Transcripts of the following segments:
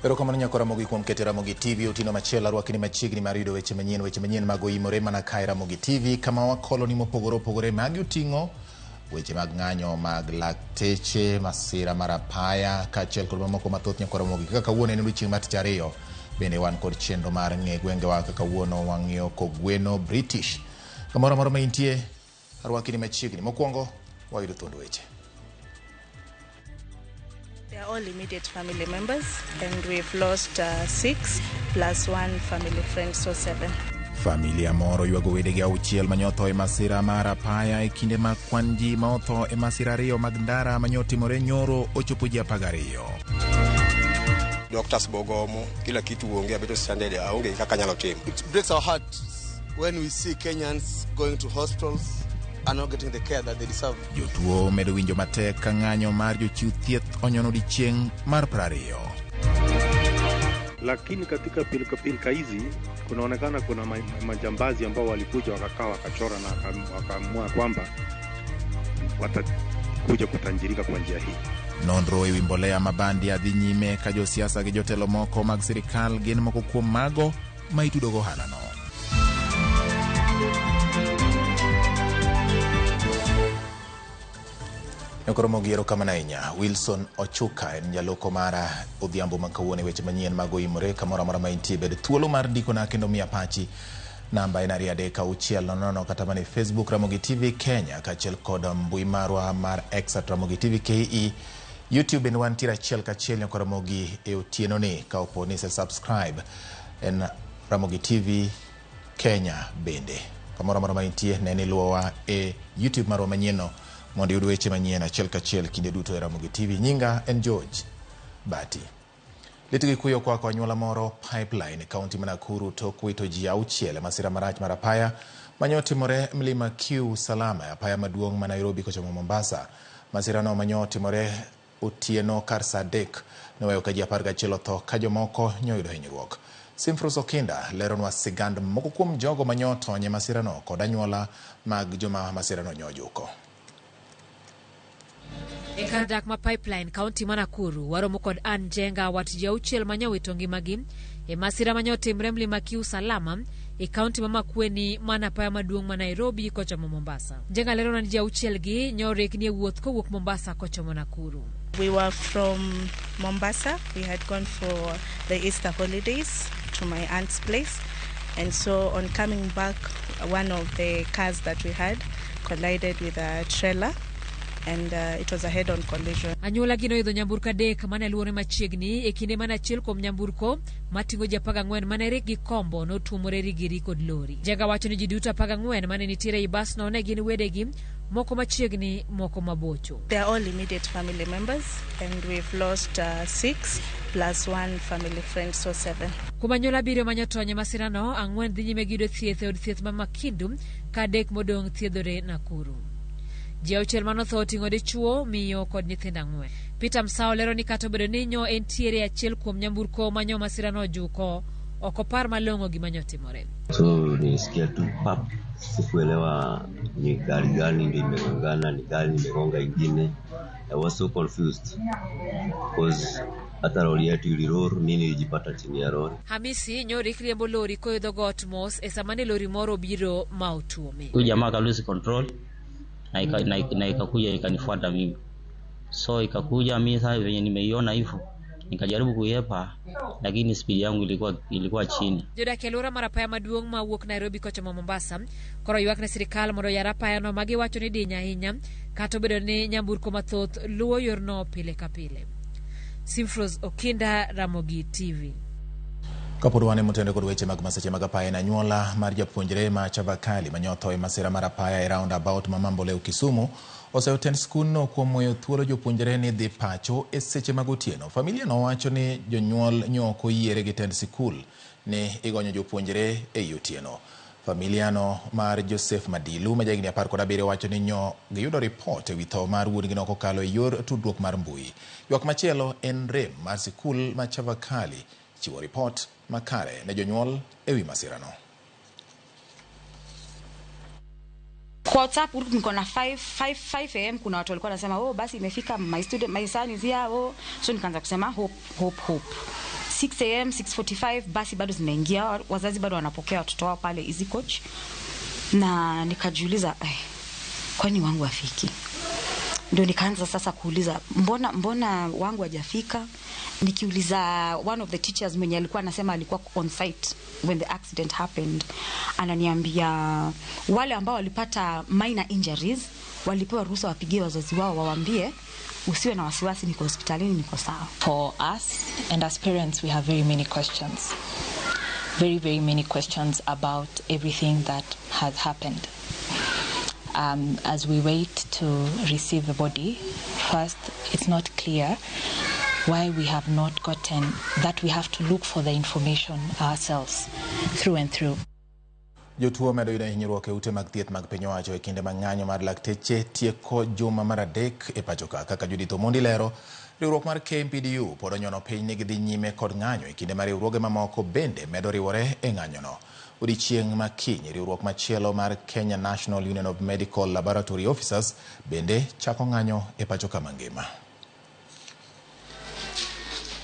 Erokamano nyako Ramogi kuom keto Ramogi TV otieno machielo arwakni machiegni mar yudo weche manyien weche manyien mag oimore mana kae Ramogi TV kama wakoloni mopogore opogore magi oting'o weche mag ng'anyo mag lakteche, masira mar apaya kaachiel kod mamoko mathoth nyako Ramogi. Kaka kawuono en odiochieng' mar tich ariyo, bende wan kod chenro mar ng'e gwengewa kaka kawuono wang'iyo kogweno British. Kamoro amora ma intie, arwaki ni machiegni. Mokwongo, wayudo thuond weche. They are all immediate family members, and we've lost 6 plus 1 family friend, so 7. Familia moro ywago wedegi auchiel mane otho e masira mar apaya e kinde ma kwan ji ma otho e masira ariyo mag ndara mane otimore nyoro ochopo ji 12. Doctors bogomo, kila kitu onge, abedo stranded, aonge kaka anyalo timo. It breaks our hearts when we see Kenyans going to hospitals and not getting the care that they deserve. Jotuo medo winjo matek ka ng'anyo mar jochiw thieth onyono odiechieng' mar 20. Lakini katika pilika hizi kunaonekana kuna majambazi ambao walikuja wakakaa wakachora na wakaamua kwamba watakuja kutanjirika kwa njia hii. Nonro ewi mbolea ma bandia dhi nyime ka josiasa gi jotelo moko mag sirikal gin moko kuom mago ma itudo go ohalano. Nyakoromo gi erokamano ahinya. Wilson Ochuka en jaloko mara odhiambo ma kawuono e weche manyien mag oimore kamoro amora ma intie bed thuolo mar ndikona kendo miya pachi. Namba en 2 3 6 0 0 kata mana e Facebook Ramogi TV Kenya kaachiel kod mbui marwa mar X at Ramogi TV KE. YouTube bende wantiere achiel kachiel nyaka Ramogi e otieno ni ka opo ni ise subscribe en Ramogi TV Kenya bende. Kamoro amora ma intie ne ni luwowa e YouTube marwa manyien no mondo iyud weche manyien achiel kachiel kinde duto e Ramogi TV. Nyinga en George Bati. Lit gi kuyo kwako anyuola moro Pipeline e kaunti ma Nakuru tok wito ji 6 e masira marach mar apaya mane otimore Mlima Kiu Salama e apaya maduong' ma Nairobi kochomo Mombasa. Masirano mane otimore otieno kar saa 3 noweyo ka ji 11 otho ka jomoko nyoyudo hinyruok. Simfrus Okinda leronwa sigand moko kuom jogo mane otony e masirano kod anyuola mag joma masirano nyojuko. E kar dak ma Pipeline, kaunti ma Nakuru, waromo kod Ann Njenga wat ji 6 ma nyowito ngimagi e masira ma nyotimre Mlima Kiu Salama e kaunti ma Makueni mana apaya maduong' ma Nairobi kochomo Mombasa. Njenga lerona ni ji 6 gi nyorikni e wuoth kowuok Mombasa kochomo Nakuru. We were from Mombasa. We had gone for the Easter holidays to my aunt's place. And so on coming back, one of the cars that we had collided with a trailer and it was a head-on collision. Anyuola gi noidho nyamburko 3 mane luore machiegni e kinde mane achiel kuom nyamburko mating'o ji 14 mane rik gi kombo notuomore rigiri kod lori. Njenga wacho ni ji duto 14 mane nitiere ei basno ne gin wedegi, moko machiegni, moko mabocho. They are all immediate family members and we've lost 6 plus 1 family friend, so 7. Kuom anyuola 7 manyotony e masirano, 4 dhi nyime gi yudo thieth e od thieth ma Makindu ka 3 modong' thiedhore Nakuru. Ji 6 manotho oting'o dichuo, miyo kod nyithindo 4. Peter Msao lero ni kata obedo ni nyo entiere achiel kuom nyamburko ma nyo masirano ojuko, ok opar malong'o gima nyotimore. So nilisikia tu pap, sikuelewa ni gari gani ndio imegongana, ni gari imegonga ingine. I was so confused because hata lori yetu iliroro, mimi nilijipata chini ya lori. Hamisi nyorik riembo lori koidho got mos e sama ne lori moro obiro ma otuome. Huyu jamaa aka lose control na ikakuja ikanifuata mimi. So ikakuja mimi sasa venye nimeiona hivyo nikajaribu kuiepa lakini speed yangu ilikuwa chini. Jodak e alwora mar apaya maduong' ma wuok Nairobi kochomo Mombasa koro ywak ne sirikal mondo oyar apayano ma giwacho ni diny ahinya kata obedo ni nyamburko mathoth luwo yorno pile ka pile. Simfros Okinda, Ramogi TV. Kapod wan e motende kod weche mag masiche mag apaya en anyuola mar japuonjre ma Chavakali manyotho e masira mar apaya e roundabout ma Mamboleo Kisumu oseyo tend skundno kuom weyo thuolo jopuonjre ni dhi pacho e seche mag otieno. Familia no wacho ni jonyuol nyo ok oyiere gi tend sikul ni igonyo jopuonjre ei otieno. Familiano mar Joseph Madilu ma jahigni 17 wacho ni nyo giyudo ripot ewi tho mar wuon-gi kokalo e yor tudruok mar mbui. Ywak machielo en rem mar sikul ma Chavakali chiwo ripot makare ne jonyuol ewi masirano. Kwa WhatsApp group niko na 5 am, kuna watu walikuwa wanasema oh, basi imefika, my student, my son is here, oh. So nikaanza kusema hope hope hope. 6 am, 6:45 basi bado zinaingia, wazazi bado wanapokea watoto wao pale Easy Coach, na nikajiuliza kwani wangu afiki? Ndio nikaanza sasa kuuliza mbona wangu hajafika. Nikiuliza one of the teachers mwenye alikuwa anasema alikuwa on site when the accident happened, ananiambia wale ambao walipata minor injuries walipewa ruhusa wapigie wazazi wao wawaambie usiwe na wasiwasi, niko hospitalini, niko sawa. For us and as parents, we have very many questions. Very, very many questions about everything that has happened. As we wait to receive the body, first, it's not clear why we have not gotten that. We have to look for the information ourselves through and through. Jotuo medo yudo hinyruok e ute mag thieth mag piny owacho e kinde ma ng'anyo mar lakteche tieko juma mar adek e pacho ka. Kaka Judith Omondi lero, riwruok mar KMPDU pod onyono piny ni gidhi nyime kod ng'anyo e kinde ma riwruoge mamoko bende medo riwore e ng'anyono. Odiechieng' ma kiny, riwruok machielo mar Kenya National Union of Medical Laboratory Officers bende chako ng'anyo e pacho ka mangima.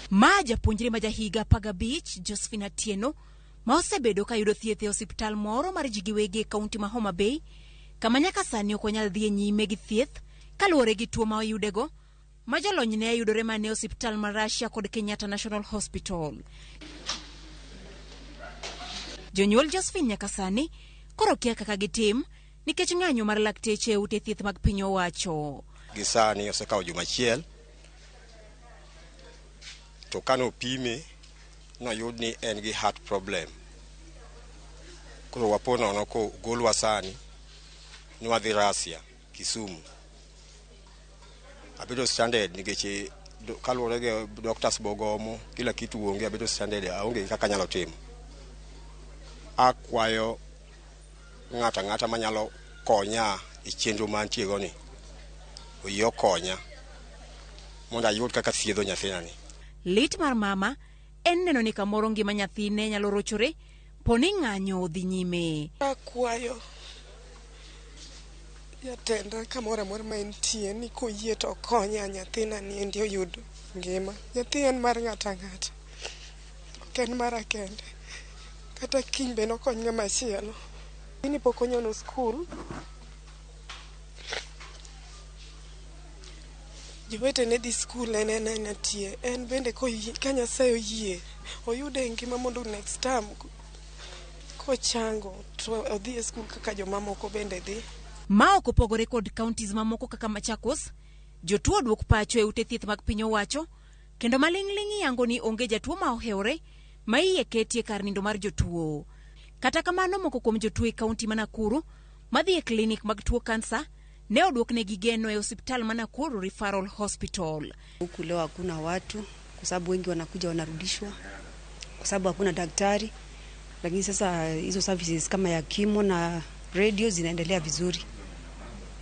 Ma japuonjre ma jahiga 15 Josephine Atieno ma osebedo ka yudo thieth e osiptal moro mar ji giwegi e kaunti ma Homa Bay, kama nyaka sani ok onyal dhi e nyime gi thieth kaluwore gi tuo ma oyudego ma jolony ne yudore mana e osiptal mar Russia kod Kenyatta National Hospital. Jonyuol Josephine nyaka sani koro kia kaka gitim nikech ng'anyo mar lakteche e ute thieth mag piny owacho. Gi sani osekawo juma achiel, to kane opime noyud ni en gi heart problem. Koro wapo nono kogolwa sani ni wadhi Russia, Kisumu. Abedo stranded nikech kaluwore gi doctors bogomo, kila kitu onge, abedo stranded, aonge gi kaka anyalo timo. Akwayo ng'ato ang'ata manyalo konya e chenro mantie go ni oyie okonya mondo ayud kaka thiedho nyathina ni. Lit mar mama en neno ni kamoro ngima nyathine nyalo rochore poni ng'anyo odhi nyime. Akwayo jatenda kamoro amora ma entie ni koyie to okonya nyathina ni endi oyud ngima. Nyathi en mar ng'ato ang'ata, ok en mara kende. Kata kiny be nokony ng'ama chielo. Nyathini pok onyono skul. Jowetene dhi skul en ena tie. En bende ka Nyasaye oyie oyude e ngima mondo next term kochango to odhi e skul kaka jomamoko bende dhi. Ma ok opogore kod counties mamoko kaka Machakos, jotuo oduok pacho e ute thieth mag piny owacho, kendo maling'ling' yango ni onge jatuo ma ohewore ma iye ketie kar nindo mar jotuo. Kata kamano, moko kuom jotuo e kaunti ma Nakuru madhi e klinik mag tuo kansa ne oduoknegi geno e osiptal ma Nakuru Referral Hospital. Huku leo hakuna watu kwa sababu wengi wanakuja wanarudishwa kwa sababu hakuna daktari, lakini sasa hizo services kama ya chemo na radio zinaendelea vizuri.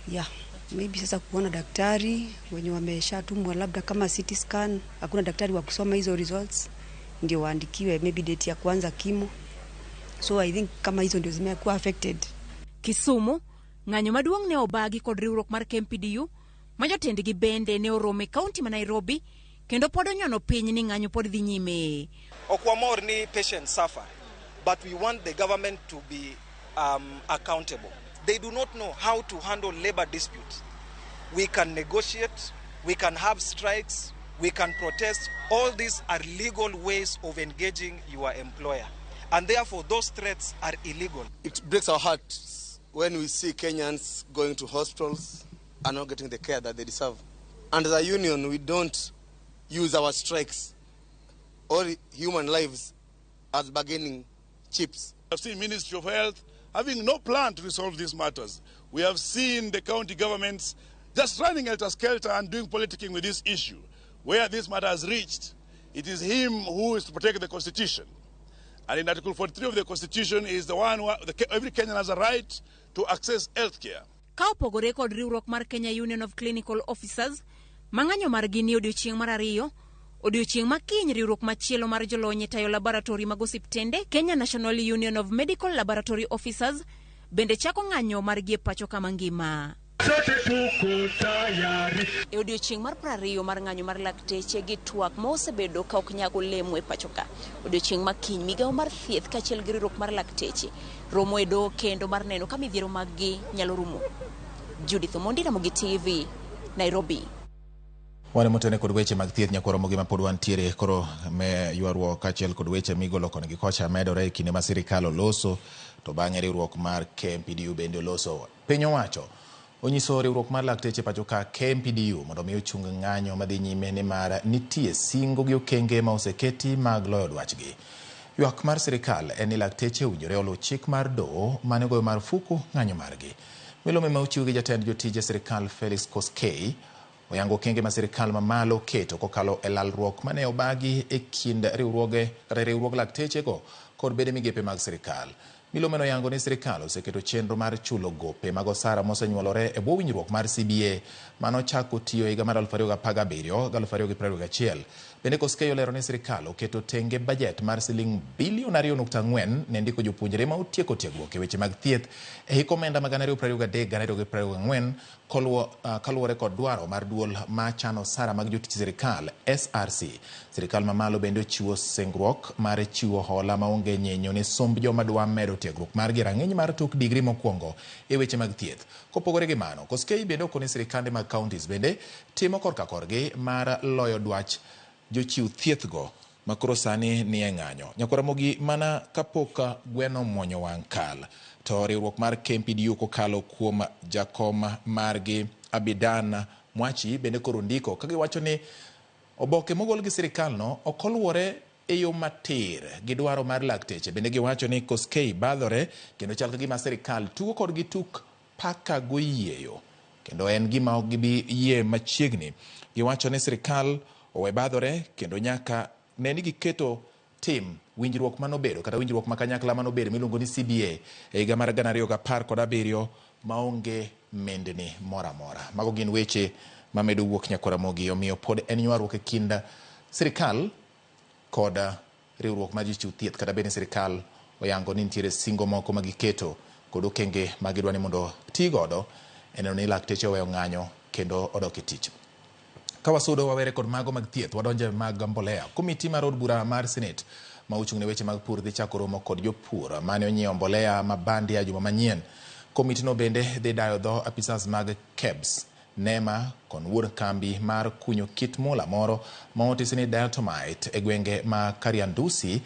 Yeah, maybe sasa kuona daktari wenye wameshatumwa labda kama CT scan, hakuna daktari wa kusoma hizo results ndio waandikiwe maybe date ya kwanza chemo. So I think kama hizo ndio zimekuwa affected. Kisumu, ng'anyo maduong' ne obagi kod riwruok mar KMPDU ma jotendgi bende ne oromo e kaunti ma Nairobi kendo pod onyono piny ni ng'anyo pod dhi nyime. Ok wamor ni patients suffer, but we want the government to be accountable. They do not know how to handle labor disputes. We can negotiate, we can have strikes, we can protest. All these are legal ways of engaging your employer. And therefore, those threats are illegal. It breaks our hearts when we see Kenyans going to hospitals and not getting the care that they deserve. And as a union, we don't use our strikes or human lives as bargaining chips. I've seen Ministry of Health having no plan to resolve these matters. We have seen the county governments just running helter-skelter and doing politicking with this issue. Where this matter has reached, it is him who is to protect the Constitution. And in Article 43 of the Constitution is the one who, every Kenyan has a right to access health care. Ka opogore kod riwruok mar Kenya Union of Clinical Officers, ma ng'anyo margi ni odiochieng' mar ariyo, odiochieng' ma kiny riwruok machielo mar jolony e tayo laboratory mag osiptende Kenya National Union of Medical Laboratory Officers bende chako ng'anyo margi e pacho kama ngima. E odiochieng' mar 20 mar ng'anyo mar lakteche gi twak ma osebedo ka ok nyag olemo e pacho ka. Odiochieng' ma kiny migawo mar thieth kaachiel gi riwruok mar lakteche romo e doho kendo mar neno ka midhiero maggi nyalo rumo. Judith Omondi, Ramogi TV, Nairobi. Wan motene kod weche mag thieth nyaka romo gi ma pod wantiere koro me ywaruok kaachiel kod weche migolo koni gi kocha medore e kinde ma sirikal oloso to bang'e riwruok mar KMPDU bende oloso. Piny owacho onyiso riwruok mar lakteche pacho ka KMPDU mondo mi ochung ng'anyo madhi nyime nimar nitie singo gi okenge ma oseketi mag loyo dwachgi. Ywak mar sirikal en ni lakteche owinjore oluw chik mar doho mane ogoyo marufuku ng'anyo margi. Milome ma ochiw gi jatend jotije sirikal Felix Koskei oyango okenge ma sirikal mamalo keto kokalo e lalruok mane obagi e kind riwruoge kata riwruog laktechego kod bede migepe mag sirikal. Milome noyango ni sirikal oseketo chenro mar chulo gope mag osara mosenyuolore e bwo winjruok mar CBA manochako tiyo higa mar 2017 2021. Bende Koskei olero ni sirikal oketo tenge bajet mar siling bilion 2.4 ne ndiko jopuonjre ma otieko tiegruok e weche mag thieth e hik omenda mag 2023-2024 kaluwore kod dwaro mar duol ma chano osara mag jotich sirikal SRC. Sirikal mamalo bende ochiwo singruok mar chiwo hola maonge nyenyo ne somb joma dwa medo tiegruok margi rang'iny mar tok digri mokwongo e weche mag thieth. Kopogore gi mano, Koskei bende okone sirikande mag counties bende timo korka korgi mar loyo dwach jochiw thiethgo makoro sani ni e ng'anyo. Nyakwar Ramogi mana kapok gweno muonyo wang' kal to riwruok mar KMPDU kokalo kuom jakom margi Abidan Mwachi bende koro ndiko ka giwacho ni oboke mogol gi sirikal no ok oluwore e yo matir gi dwaro mar lakteche. Bende giwacho ni Koskei badhore kendo chal ka gima sirikal tugo kodgi tuk paka goyieyo kendo en gima ok gibi yie machiegni. Giwacho ni sirikal owe badhore kendo nyaka ne ni giketo tim winjruok manobedo kata winjruok ma kanyakla manobedo miluongo ni CBA e higa mar 2017 maonge mendni moro amora. Mago gin weche mamedo wuok Nyakwar Ramogi, omiyo pod en ywaruok e kind sirikal kod riwruok mar jochiw thieth kata bed ni sirikal oyango ni nitiere singo moko ma giketo kod okenge ma gidwa ni mondo ti godo e neno ni lakteche oweyo ng'anyo kendo odok e tich. Ka wasudo wawere kod mago mag thieth, wadonje mag mbolea. Komiti mar od bura mar Senate ma ochung' ne weche mag pur dhi chako romo kod jopur mane onyiewo mbolea ma bandia juma manyien. Komitino bende dhi dayo dho apisas mag KEBS, NEMA kod wuon kambi mar kunyo kit mula moro ma otisi ni diatomite e gwenge ma Kariandusi,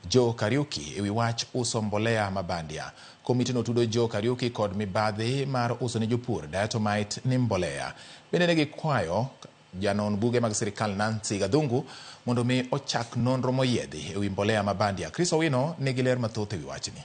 Joe Kariuki ewi wach uso mbolea ma bandia. Komitino tudo Joe Kariuki kod mibadhi mar uso ne jopur diatomite ni mbolea. Bende ne gikwayo janon buge mag sirikal Nancy Gathungu mondo mi ochak nonro moyiedhi ewi mbolea ma bandia. Chris Owino nigi ler mathoth ewi wachni.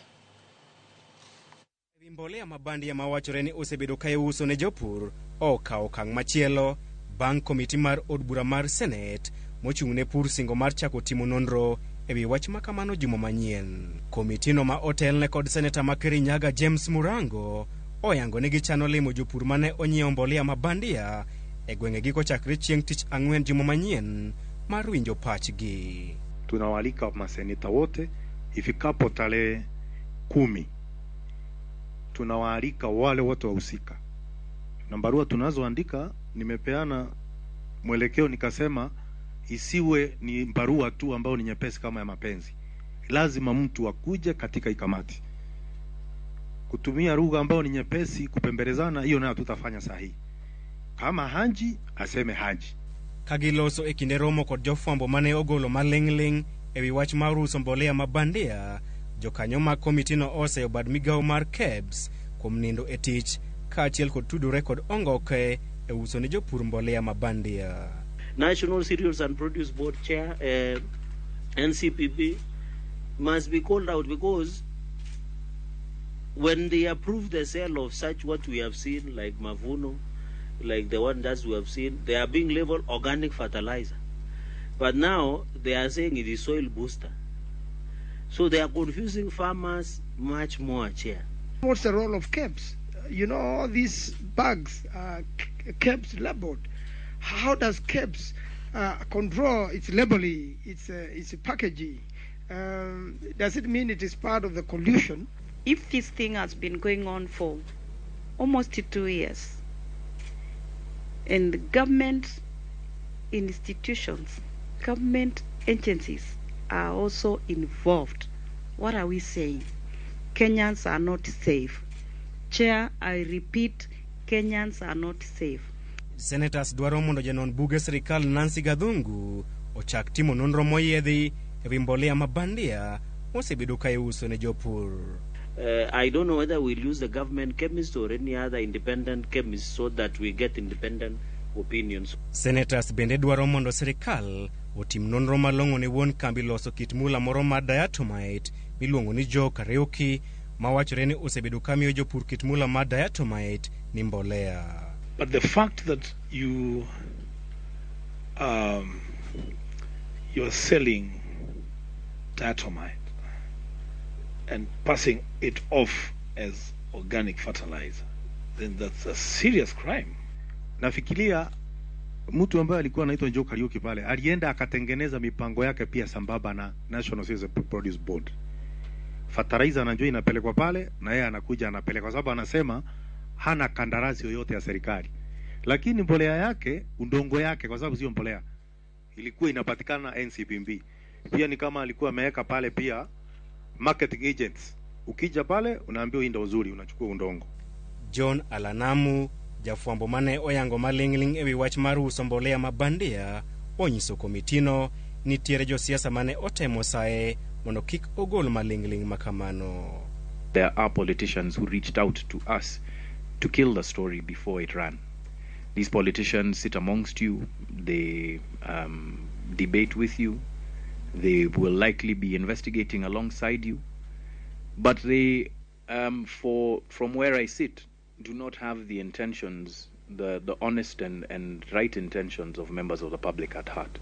Mbolea ma bandia mawachore ni osebedo ka iuso ne jopur okawo okang' machielo bang' komiti mar od bura mar Senate mochung' ne pur singo mar chako timo nonro ewi wach ma kamano juma manyien. Komitino ma otelne kod seneta ma Kirinyaga James Murango oyango ni gichano limo jopur mane onyiewo mbolea ma bandia e gwengegi kochakre chieng' tich ang'wen juma manyien mar winjo pachgi. Tunawaalika maseneta wote ifikapo tarehe 10 tunawaalika wale wote wahusika, na barua tunazoandika nimepeana mwelekeo nikasema isiwe ni barua tu ambayo ni nyepesi kama ya mapenzi. Lazima mtu akuje katika ikamati. Kutumia lugha ambayo ni nyepesi kupembelezana, hiyo nayo tutafanya sahihi. Kama haji aseme haji. Kagiloso e kinde romo kod jofwambo mane ogolo maling'ling' ewi wach mar uso mbolea ma bandia, jokanyo mag komitino oseyo bad migawo mar KEBS kuom nindo e tich kaachiel kod tudore kod ongoke e uso ne jopur mbolea ma bandia. National Cereals and Produce Board Chair, NCPB, must be called out, because when they approve the sale of such what we have seen, like Mavuno, like the one that we have seen, they are being labeled organic fertilizer. But now they are saying it is soil booster. So they are confusing farmers much more, Chair. What's the role of KEBS? You know, all these bags are KEBS labeled. How does KEBS control its labeling, its packaging? Does it mean it is part of the collusion? If this thing has been going on for almost 2 years, and the government institutions, government agencies are also involved, what are we saying? Kenyans are not safe. Chair, I repeat, Kenyans are not safe. Senators dwaro mondo janon buge sirikal Nancy Gathungu ochak timo nonro moyiedhi ewi mbolea mabandia mosebedo ka iuso ne jopur. I don't know whether we'll use the government chemist or any other independent chemist so that we get independent opinions. Senators bende dwaro mondo sirikal otim nonro malong'o ne wuon kambi loso kit mula moro mar diatomite miluongo ni Joe Kariuki, mawachore ni osebedo ka miyo jopur kit mula mar diatomite ni mbolea. But the fact that you are selling diatomite and passing it off as organic fertilizer, then that's a serious crime. Nafikiria mtu ambaye alikuwa anaitwa Joe Kariuki pale alienda akatengeneza mipango yake pia sambamba na National Cereals Produce Board. Fertilizer anajua inapelekwa pale na yeye anakuja anapeleka, kwa sababu anasema hana kandarasi yoyote ya serikali. Lakini mbolea yake, udongo yake, kwa sababu sio mbolea, ilikuwa inapatikana NCPB. Pia ni kama alikuwa ameweka pale pia marketing agents. Ukija pale unaambiwa hii ndio nzuri, unachukua udongo. John Alanamu, jafwambo mane oyango maling'ling ewi wach mar uso mbolea mabandia, onyiso komitino nitiere josiasa mane otemo saye mondo kik ogol maling'ling makamano. There are politicians who reached out to us to kill the story before it ran. These politicians sit amongst you, they debate with you, they will likely be investigating alongside you, but they, from where I sit, do not have the intentions, the honest and right intentions of members of the public at heart.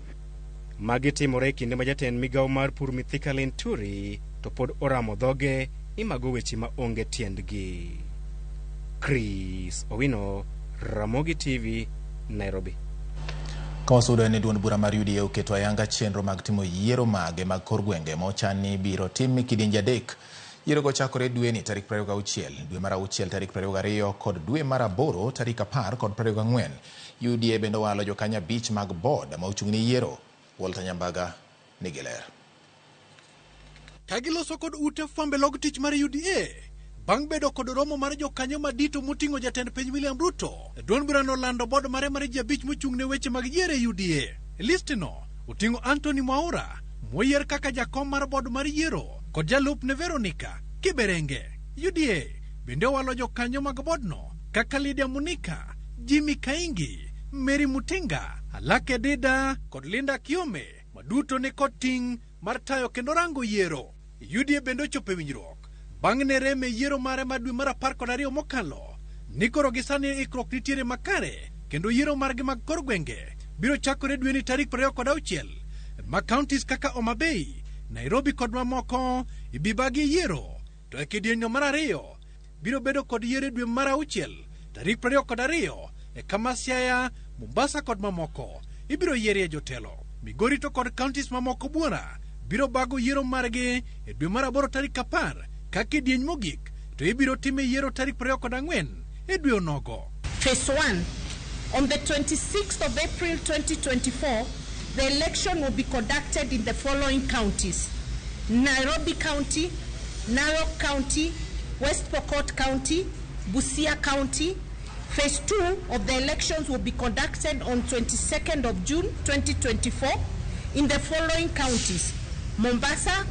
Magi timore kinde ma jatend migawo mar pur Mithika Linturi to pod oramo dhoge ni mago weche ma onge tiendgi. Chris Owino, Ramogi TV, Nairobi. Kawasudo en duond bura mar UDA oketo ayanga chenro mag timo yiero mage mag kor gwenge mochan ni biro tim e kidienje adek. Yiero go chakore dweni tarik 26, dwe mar 6 tarik 22 kod dwe mar 8 tarik 10 kod 24. UDA bende owalo jokanyo 5 mag board ma ochung' ne yiero. Walter Nyambaga nigi ler. Kagiloso kod ute fwambe log tich mar UDA bang' bedo kod romo mar jokanyo madito moting'o jatend piny William Ruto, duond burano olando bod mare mar ji 5 mochung' ne weche mag yiero e UDA. Listno oting'o Anthony Mwaura moyier kaka jakom mar bod mar yiero kod jalupne Veronica Kiberenge. UDA bende owalo jokanyo mag bodno kaka Lydia Munika, Jimmy Kaingi, Mary Mutinga, Alake Dida kod Linda Kiome, maduto ne kod ting' mar tayo kendo rango yiero. UDA bende ochopo e winjruok bang' ne rem e yiero mare mar dwe mar 12 mokalo ni koro gi sani ikruok nitiere makare kendo yiero margi mag kor gwenge biro chakore dweni tarik 26 ma counties kaka Homa Bay, Nairobi kod mamoko ibibagi yiero, to e kidienyo mar 2 biro bedo kod yiero e dwe mar 6 tarik 22 e kama Siaya, Mombasa kod mamoko ibiro yierie jotelo. Migori to kod counties mamoko buora biro bago yiero margi e dwe mar 8 tarik 10 ka kidieny mogik to ibiro time yiero tarik 24 e dwe onogo. Phase 1. On the 26th of April 2024, the election will be conducted in the following counties: Nairobi County, Narok County, West Pokot County, Busia County. Phase 2 of the elections will be conducted on 22nd of June 2024 in the following counties: Mombasa,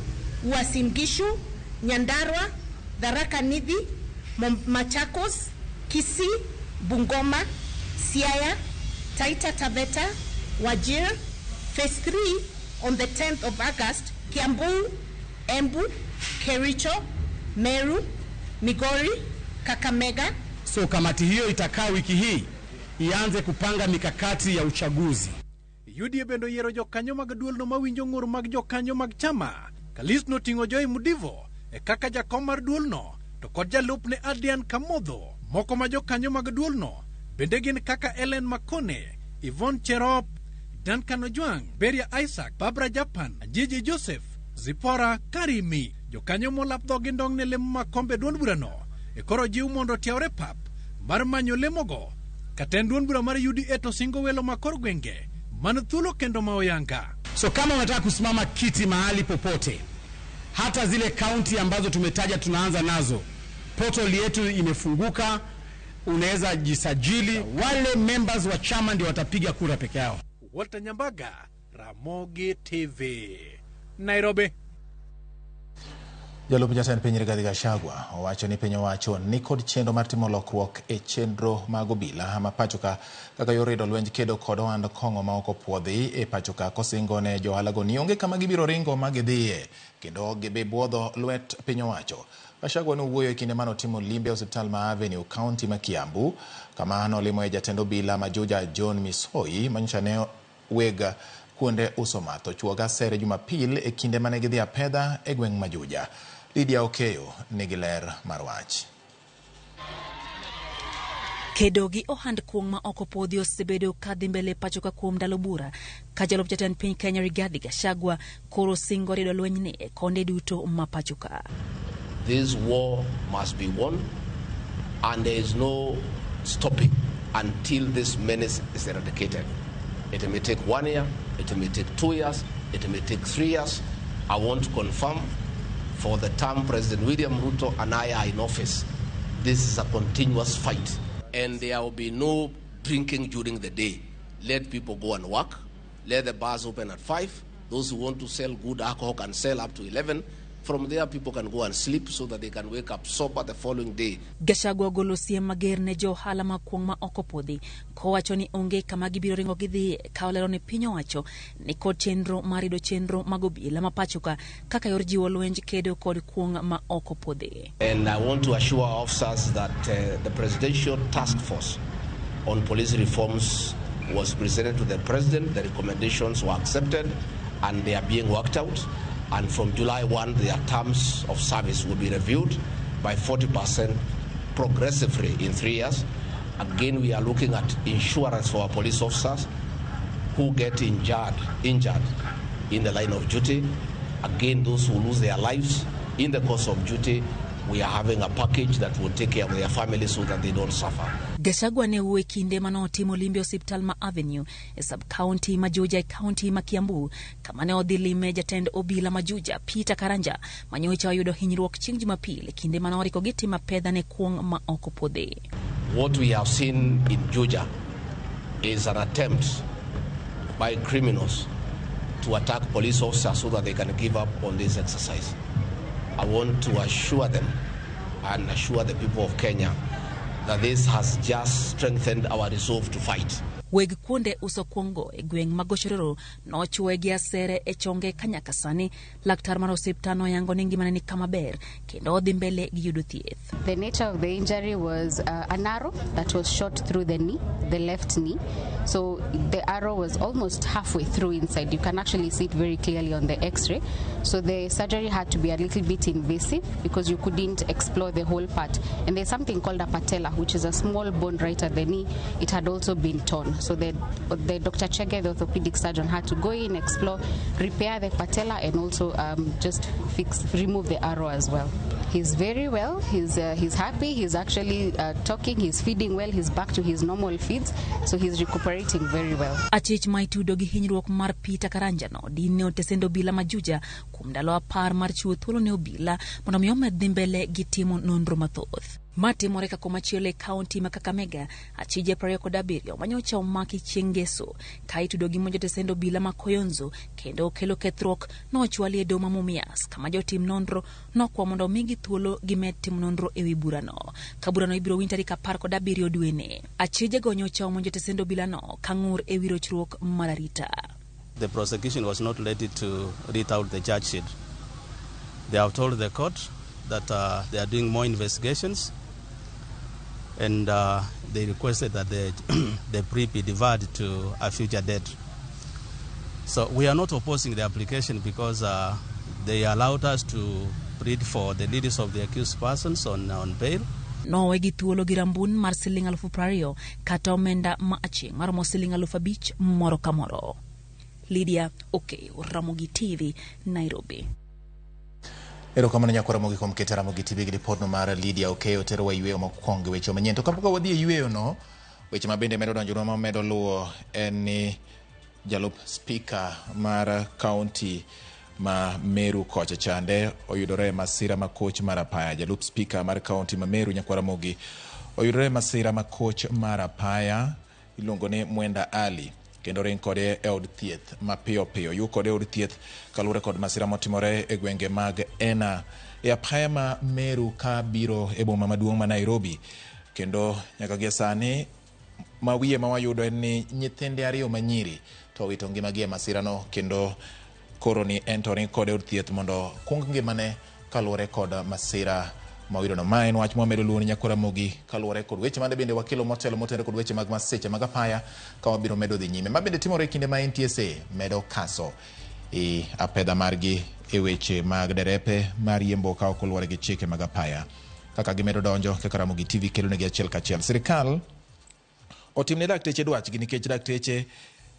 Uasin Gishu, Nyandarua, Tharaka Nithi, Machakos, Kisii, Bungoma, Siaya, Taita Taveta, Wajir. Phase 3 on the 10th of August, Kiambu, Embu, Kericho, Meru, Migori, Kakamega. So kamati hiyo itakaa wiki hii ianze kupanga mikakati ya uchaguzi. UDA bende oyiero jokanyo mag duolno mawinjo ng'ur mag jokanyo mag chama. Ka list noting'o Joy Mudivo e kaka jakom mar duolno to kod jalupne Adian Kamodho. Moko ma jokanyo mag duolno bende gin kaka Ellen Makone, Yvonne Cherop, Duncan Ojwang, Beria Isaac, Barbara Japan, Jiji Joseph, Zipora Karimi. Jokanyo molap dhogi ndong' ne lemo mag kombe duond burano e koro jiw mondo otiewre pap mar manyo lemogo. Katend duond bura mar UDA to singo welo ma kor gwenge man thuolo kendo ma oyanga. So kama unataka kusimama kiti mahali popote, hata zile kaunti ambazo tumetaja tunaanza nazo, portal yetu imefunguka, unaweza jisajili. Wale members wa chama ndio watapiga kura peke yao. Walter Nyambaga, Ramogi TV, Nairobi. Jalup jatend piny Rigathi Gachagua owacho ni piny owacho ni kod chenro mar timo lokruok e chenro mag obila ma pachoka kaka yor rido lwenj kedo kod ohand kong'o ma ok opuodhi e pachoka, kosingo ne johalago ni onge kama gibiro ringo ma gidhiye kendo ok gibi buodho lwet piny owacho. Gachagua nowuoyo e kinde manotimo limbe e osiptal ma Avenue, kaunti ma Kiambu, kama nolimoe jatend obila ma Juja John Misoi manyocha ne weg kuonde uso math ochuoga asere Jumapil e kinde mane gidhi apedha e gweng' ma Juja. Lydia Okeyo nigi ler mar wach. Kedo gi ohand kuong' ma ok opuodhi osebedo ka dhi mbele pacho ka kuom ndalo bura ka jalup jatend piny Kenya Rigathi Gachagua koro singo rido lwenyni e konde duto ma pacho ka. This war must be won, and there is no stopping until this menace is eradicated. It may take 1 year, it may take 2 years, it may take 3 years. I want to confirm for the term President William Ruto and I are in office, this is a continuous fight. And there will be no drinking during the day. Let people go and work. Let the bars open at 5. Those who want to sell good alcohol can sell up to 11. From there, people can go and sleep so that they can wake up sober the following day. Gachagua ogolo siem mager ne jo ohala mag kuong' ma ok opuodhi kowacho ni onge kama gibiro ringo gidhiye, ka olero ni piny owacho ni kod chenro mar rido chenro mag obila ma pacho ka kaka yor jiwo lwenj kedo kod kuong' ma ok opuodhi. And I want to assure our officers that the Presidential Task Force on Police Reforms was presented to the President. The recommendations were accepted and they are being worked out. And from July 1, their terms of service will be reviewed by 40% progressively in 3 years. Again, we are looking at insurance for our police officers who get injured in the line of duty. Again, those who lose their lives in the course of duty, we are having a package that will take care of their families so that they don't suffer. Gachagua ne wuoyo e kinde manotimo limbe osiptal ma Avenue e sub-county ma Juja e county ma Kiambu, kama ne odhi lime jatend obila ma Juja Peter Karanja manyocha oyudo hinyruok chieng' Jumapil e kinde mane oriko gitimo apedha ne kuong' ma ok opuodhi. What we have seen in Juja is an attempt by criminals to attack police officers so that they can give up on this exercise. I want to assure them and assure the people of Kenya that this has just strengthened our resolve to fight. Weg kuonde uso kuongo e gweng' ma Gochororo nochuoye gi asere e chonge ka nyaka sani laktar mar osiptal noyango ni ngimane ni kama ber kendo odhi mbele gi yudo thieth. The nature of the injury was an arrow that was shot through the knee, the left knee. So the arrow was almost halfway through inside. You can actually see it very clearly on the x-ray. So the surgery had to be a little bit invasive because you couldn't explore the whole part. And there's something called a patella, which is a small bone right at the knee. It had also been torn. So the Dr. Chege, the orthopedic surgeon, had to go in, explore, repair the patella, and also just remove the arrow as well. He's very well. He's happy. He's actually talking. He's feeding well. He's back to his normal feeds. So he's recuperating very well. Achich ma itudo gi hinyruok mar Peter Karanja no din ne otesend obila ma Juja kuom ndalo 10 mar chiwo thuolo ne obila mondo mi omed dhi mbele gi timo nonro mathoth. Matimore ka komachielo e kaunti ma Kakamega, achije 27 manyocha omaki chieng' Ngeso ka itudo gi monjo tesend obila ma Koyonzo kendo okelo kethruok nochwali e doho ma Mumias kama jotim nonro nokwa mondo omigi thuolo gimed timo nonro ewi burano. Ka burano ibiro winj tarik 17 dweni. Achije go nyocha omonjo tesend obila no ka ng'ur ewi rochruok mar arita. The prosecution was not ready to read out the charge sheet. They have told the court that they are doing more investigations, and they requested that the plea be deferred to a future date. So we are not opposing the application because they allowed us to plead for the release of the accused persons on bail. Nowe gi thuolo gi rambun mar siling 20,000 kata omenda ma aching' maromo siling 5,000 moro ka moro. Lydia Okeyo, Ramogi TV, Nairobi. Erokamano nyakwa Ramogi kuom keto Ramogi TV gi ripodno mar Lydia Okeyo terowa yweyo mokwongo e weche manyien. To kapok wadhi e yweyo no, weche ma bende medo donjonwa ma medo luwo en ni jalup spika mar kaunti ma Meru kocha chande oyudore e masira makoch mar apaya. Jalup spika mar kaunti ma Meru nyakwa Ramogi oyudore e masira makoch mar apaya iluongo ni Mwenda Ali kendo ring kode e od thieth mapiyo piyo. Yu kode e od thieth kaluwore kod masira motimore e gwenge mag Ena e apaya ma Meru ka biro e boma maduong' ma Nairobi. Kendo nyaka gie sani ma wiye ma wayudo en ni nyithinde ariyo manyiri to owito ngimagi e masirano kendo koro ni en to ring kode e od thieth mondo kung ngimane kaluwore kod masira ma oyudono. Ma en wach mwamedo luwo ni nyakwa Ramogi kaluwore kod weche mande bende wakelo motelo motenore kod weche mag masiche mag apaya ka wabiro medo dhi nyime. Ma bende timore e kinde ma NTSA medo kaso e apedha margi e weche mag derepe mar riembo ka ok oluwore gi chike mag apaya. Kaka gimedo donjo kaka Ramogi TV kelo negi achiel kachiel. Sirikal otimne dakteche dwachgi nikech dakteche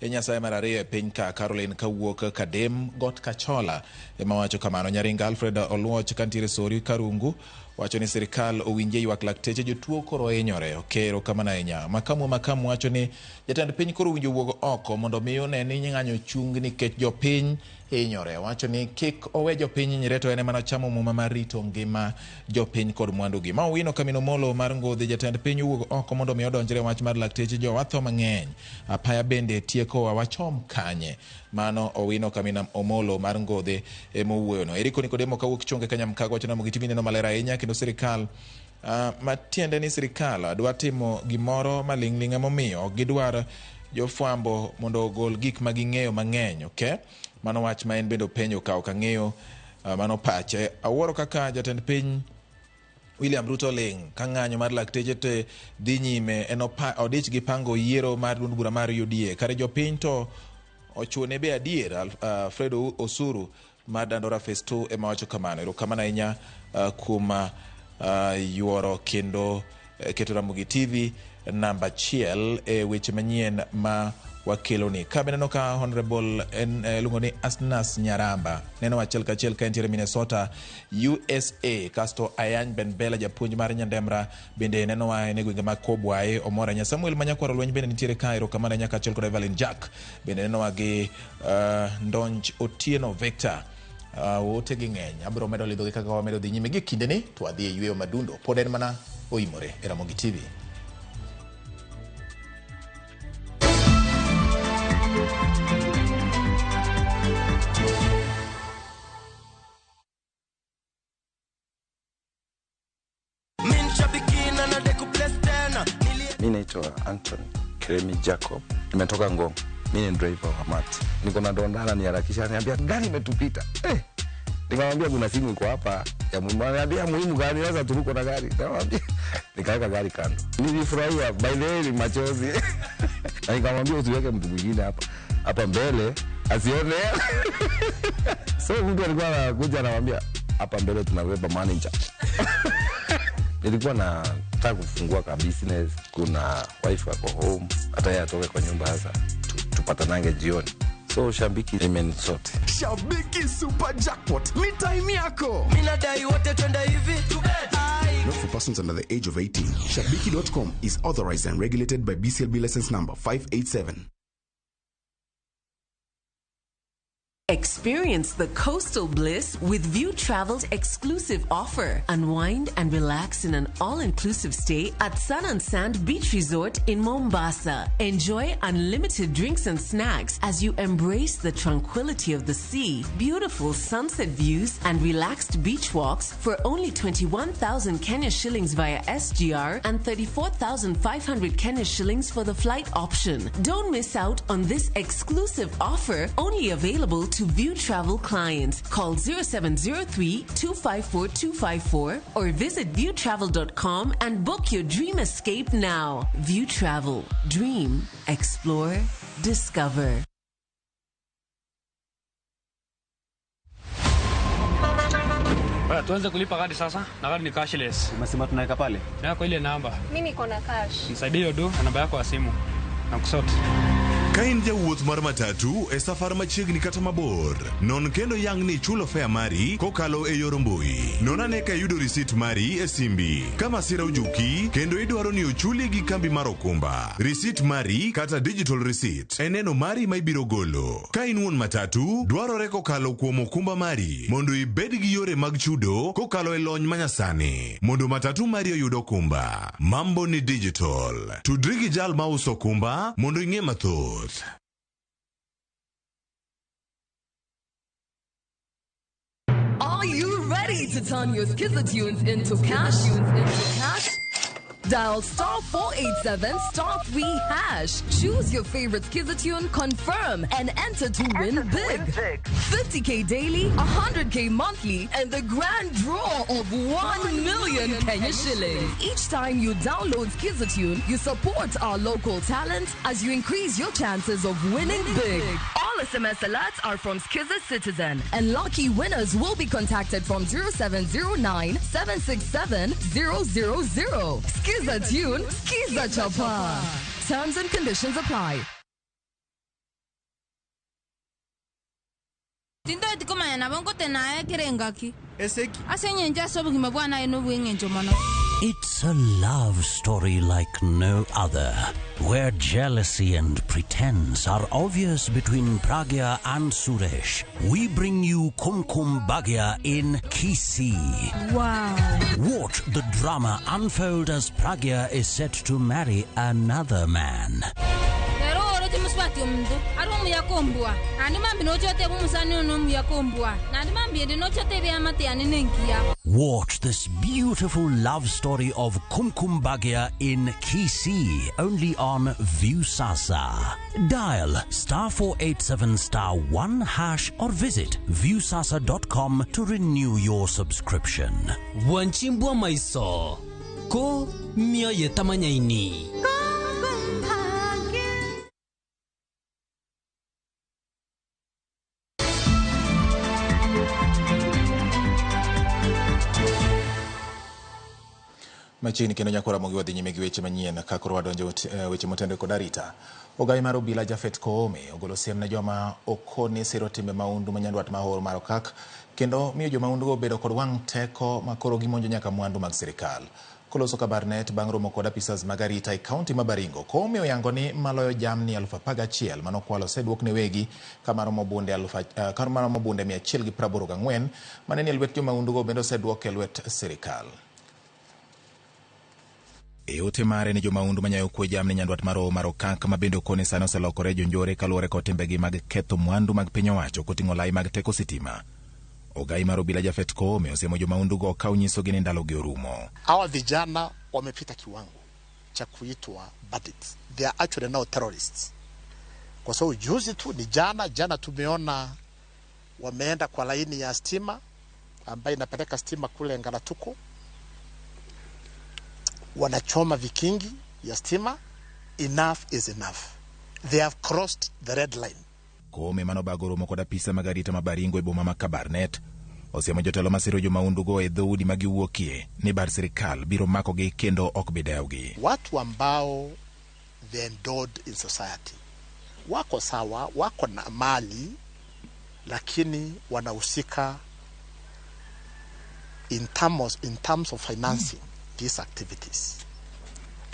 e nyasaye mar ariyo e piny ka. Caroline kawuok Kadem Got Kachola ema wacho kamano. Nyaringa Alfred Oluoch kantiere Sori Karungu wacho ni sirikal owinjie ywak lakteche jotuo koro hinyore. Okero kamano ahinya. Makamu wacho ni jatend piny koro owinjo wuog oko mondo mi one ni ng'anyo chung nikech jopiny hinyore. Wacho ni kik owe jopiny hinyre to en ema nochamo muma mar rito ngima jopiny kod mwandugi. Ma Owino Kamino Molo mar Ngodhi jatend piny owuog oko mondo mi odonjre wach mar lakteche jowa tho mang'eny. Apaya bende tiekowa wachom kanye. Mano Owino Kamino Omolo mar Ngodhi ema owuoyono. Eriko Nikodemo kawuok Chonge Kanyamkago wacho ni Ramogi TV neno maler ahinya kendo sirikal matiende ni sirikal dwa timo gimoro maling'ling' emomiyo ok gidwar jofwambo mondo ogol gik ma ging'eyo mang'eny. Okay? Mano wach ma en bende openjo ka ok ang'eyo mano pache. Awuoro kaka jatend piny William Ruto ling' ka ng'anyo mar lakteche te dhi nyime en odich gi pango yiero mar duond bura mar UDA. Kare jopiny to ochune be adier. Alfredo Osuru mar Dandora Phase 2 ema wacho kamano. Erokamano ahinya kuom yuoro kendo keto Ramogi TV namba achiel e weche manyien ma wakeloni. Ka be neno ka Honorable en iluongo ni Asnas Nyaramba neno achiel kachiel ka entiere Minnesota USA. Kasto Ayany Benbela japuonj mar Nyandemra bende nenowa en e gwenge mag Kobwae omor ahinya. Samuel Manyakwaro lweny bende nitiere ka erokamano ahinya kaachiel kod Evelyn Jack bende nenowa gi Ndonj Otieno Victor. Ote gi ng'eny abiro medo lidhogi kaka wamedo dhi nyime gi kindeni to wadhi e yweyo madundo pod en mana oimore e Ramogi TV. Mi naitwa Anton Kiremi Jacob, nimetoka Ngong. Mi ni driver wa mat. Niko na donda ananiharakisha, ananiambia gari imetupita. Nikamwambia kuna simu iko hapa ya muhimu. Ananiambia muhimu gani? Sasa turuko na gari. Nikamwambia nikaweka gari kando. Nilifurahia, by the way ni machozi. Na nikamwambia usiweke mtu mwingine hapa. Hapa mbele asione. So mtu alikuwa anakuja anamwambia hapa mbele tunabeba manager. Nilikuwa nataka kufungua ka business, kuna wife wako home, hata yeye atoke kwa nyumba sasa tupatanange jioni. So Shabiki imenisort. Shabiki Super Jackpot ni time yako. Mimi nadai wote twende hivi. Not for persons under the age of 18. Shabiki.com is authorized and regulated by BCLB license number 587. Experience the coastal bliss with View Travel's exclusive offer. Unwind and relax in an all-inclusive stay at Sun and Sand Beach Resort in Mombasa. Enjoy unlimited drinks and snacks as you embrace the tranquility of the sea, beautiful sunset views, and relaxed beach walks for only 21,000 Kenya shillings via SGR and 34,500 Kenya shillings for the flight option. Don't miss out on this exclusive offer, only available to View Travel clients. Call 0703 254 254 or visit viewtravel.com and book your dream escape now. View Travel. Dream, explore, discover. Bwana, tuanze kulipa kadi sasa na kadi ni cashless. Umesema tunaweka pale? Yako ile namba. Mimi niko na cash. Nisaidie hiyo do na namba yako ya simu. Na kusort. Ka in jawuoth mar matatu e safar machiegni kata mabor, non kendo yang ni ichulo fare mari kokalo e yor mbui. Non ane ka iyudo risit mari e simbi. Ka masira ojuki kendo idwaro ni ochuli gi kambi mar okumba, risit mari kata digital receipt e neno mari ma ibiro golo. Ka in wuon matatu, dwarore kokalo kuom okumba mari mondo ibed gi yore mag chudo kokalo e lony manyasani mondo matatu mari oyud okumba. Mambo ni digital. Tudri gi jal mauso okumba mondo ing'e mathoth. Are you ready to turn your Skiza tunes into cash? Into cash? Dial star 487 star 3 hash. Choose your favorite Skiza tune, confirm, and enter to win big. 50k daily, 100k monthly, and the grand draw of 1 million Kenya shillings. Each time you download Skiza tune, you support our local talent as you increase your chances of winning big. All SMS alerts are from Skiza Citizen, and lucky winners will be contacted from 0709 767 000. Skiza tune, Skiza Chapa. Terms and conditions apply. Tintoeti komanya nabo nkotenaye kerengaki Eseki. Ase eng'encho ase obogima bwa naye nobwa eng'encho mono. It's a love story like no other, where jealousy and pretense are obvious between Pragya and Suresh. We bring you Kumkum Bhagya in Kisii. Wow. Watch the drama unfold as Pragya is set to marry another man. Rero oroche musubati omuntu ari omuyaka ombwa nandi mambi nochoteba omusani ono omuyaka ombwa nandi mambi ende nochoteba eamate yane nenkiya. Watch this beautiful love story of Kumkum Bhagya in Kisii, only on Viusasa. Dial star 487 star 1 hash or visit viusasa.com to renew your subscription. Wanchimbwa maiso ko mioyo tamanyaini. Machiegni kendo nyako Ramogi wadhi nyime gi weche manyien ka koro wadonjo weche motenore kod arita. Ogai mar obila Japhet Koome ogolo siem ne joma okone siro timbe maundu ma nyandwat ma Hor mar Okak kendo miyo jomaundugo obedo kod wang' teko ma koro gimonjo nyaka mwandu mag sirikal. Koloso Kabarnet bang' romo kod apisas mag arita e kaunti ma Baringo, Koome oyango ni maloyo jamni 11,000 manokwalo oseduok ne wegi kamaromo bunde 184 mane ni e lwet jomaundugo bende oseduok e lwet sirikal. E ote mare ne jomaundu manyayo kwe jamni nyandwat mar Hoho mar Okak ma bende okone sani oselokore jonjore kaluwore kod timbegi mag ketho mwandu mag piny owacho koting'o lai mag teko sitima. Ogai mar obila Japhet Koome osiemo jomaundugo ka onyisogi ni ndalogi orumo. Hawa vijana wamepita kiwango cha kuitwa bandits. They are actually now terrorists. Kwa sababu juzi tu ni jana tumeona wameenda kwa laini ya stima ambayo inapeleka stima kule Ngalatuko. Wanachoma vikingi ya stima. Enough is enough. They have crossed the red line. Koome manobago romo kod apisa mag arita ma Baringo e boma ma Kabarnet osiemo jotelo masiro jomaundugo e dhoudi ma giwuokie ni bar sirikal biro makogi kendo ok bi dewgi. Watu ambao they endowed in society wako sawa, wako na mali, lakini wanahusika in terms of financing these activities.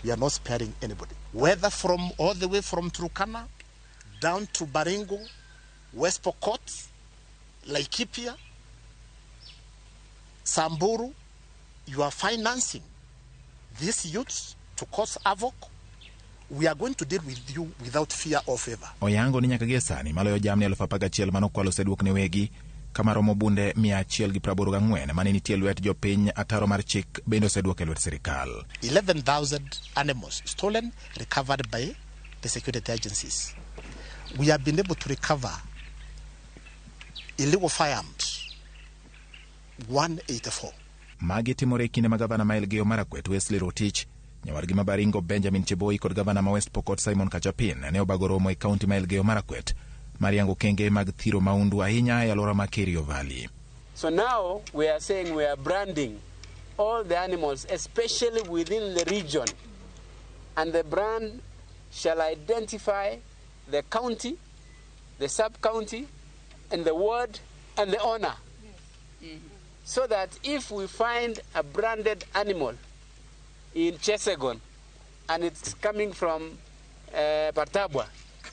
We are not sparing anybody. Whether from all the way from Turkana down to Baringo, West Pokot, Laikipia, Samburu, you are financing these youths to cause havoc. We are going to deal with you without fear or favor. Oyango ni nyaka gie sani maloyo jamni 11,000 manokwalo oseduok ne wegi kamaromo bunde 184 mane nitie lwet jopiny ataro mar chik bende oseduok e lwet sirikal. 11,000 animals stolen, recovered by the security agencies. We have been able to recover Illegal firearms 184. Magi timore e kinde ma gavana ma Elgeyo Marakwet Wesley Rotich, nyawargi ma Baringo Benjamin Cheboi kod gavana ma West Pokot Simon Kachapin ne obago romo e kaunti ma Elgeyo Marakwet mar yango okenge mag thiro maundu ahinya e alwora ma Kerio Valley. So now we are saying we are branding all the animals, especially within the region. And the brand shall identify the county, the sub-county, and the ward, and the owner. So that if we find a branded animal in Chesegon and it's coming from Bartabwa,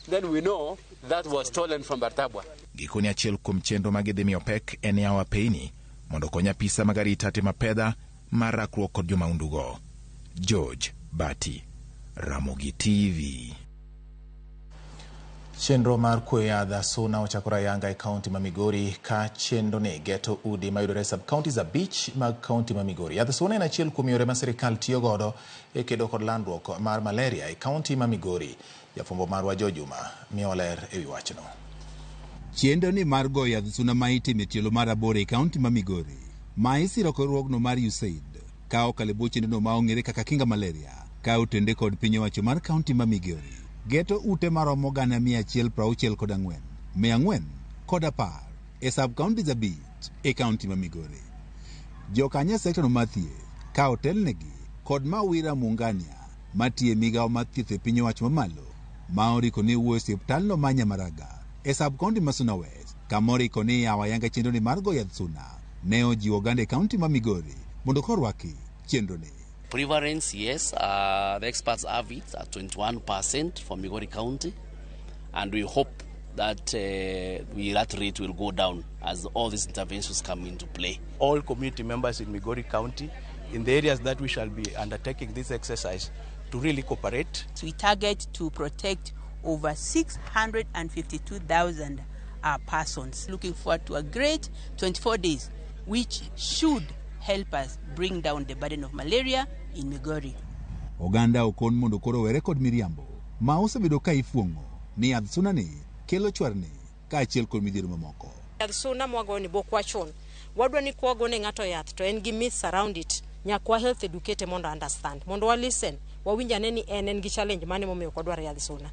then we know that was stolen from Bartabwa. Gikoni achiel kuom chenro ma gidhi miyo pek en yawo apeyni mondo okony apisa mag arita timo apedha mar rakruok kod jomaundugo. George Bati, Ramogi TV. Chenro mar kuoyo yadh suna ochakore ayanga e kaunti ma Migori ka chenro ni geto udi mayudore e sub-counties 5 mag kaunti ma Migori. Yadh suna en achiel kuom yore ma sirikal tiyo godo e kedo kod landruok mar malaria e kaunti ma Migori. Jafwambo marwa Joe Juma miyo ler ewi wachno. Chenro ni mar goyo yadh suna ma itimo e tielo mar 8 e kaunti ma Migori, ma isiro kod riwruogno mar USAID, ka okalo e bwo chenrono ma ong'ere kaka Kinga Malaria, ka otende kod piny owacho mar kaunti ma Migori. Geto ute maromo 164,410 e sub-counties 5 e kaunti ma Migori. Jokanyo e sekta no mar thieth ka otelnegi kod Mawira Mungania matiyo e migawo mar thieth e piny owacho mamalo ma oriko ni wuoyo e osiptalno ma Nyamaraga e sub-county ma Suna West, kama oriko ni yawo ayanga chenro ni mar goyo yadh suna ne ojiwo oganda e kaunti ma Migori mondo korwaki chenro ni. Prevalence, yes, the experts have it at 21% for Migori County, and we hope that that rate will go down as all these interventions come into play. All community members in Migori County, in the areas that we shall be undertaking this exercise, to really cooperate. We target to protect over 652,000 persons. Looking forward to a great 24 days, which should help us bring down the burden of malaria in Migori. Oganda okon mondo koro were kod miriambo ma osebedo ka ifuong'o ni yadh suna ni kelo chwarni kaachiel kod midhiero mamoko. Yadh suna mwago ni bok wachon. Wadwa ni kwago ne ng'ato yath to en gi myths around it. Nyaka health educate mondo understand. Mondo wa listen, wawinj ane ni en gi challenge mane momiyo ok wadwar yadh suna.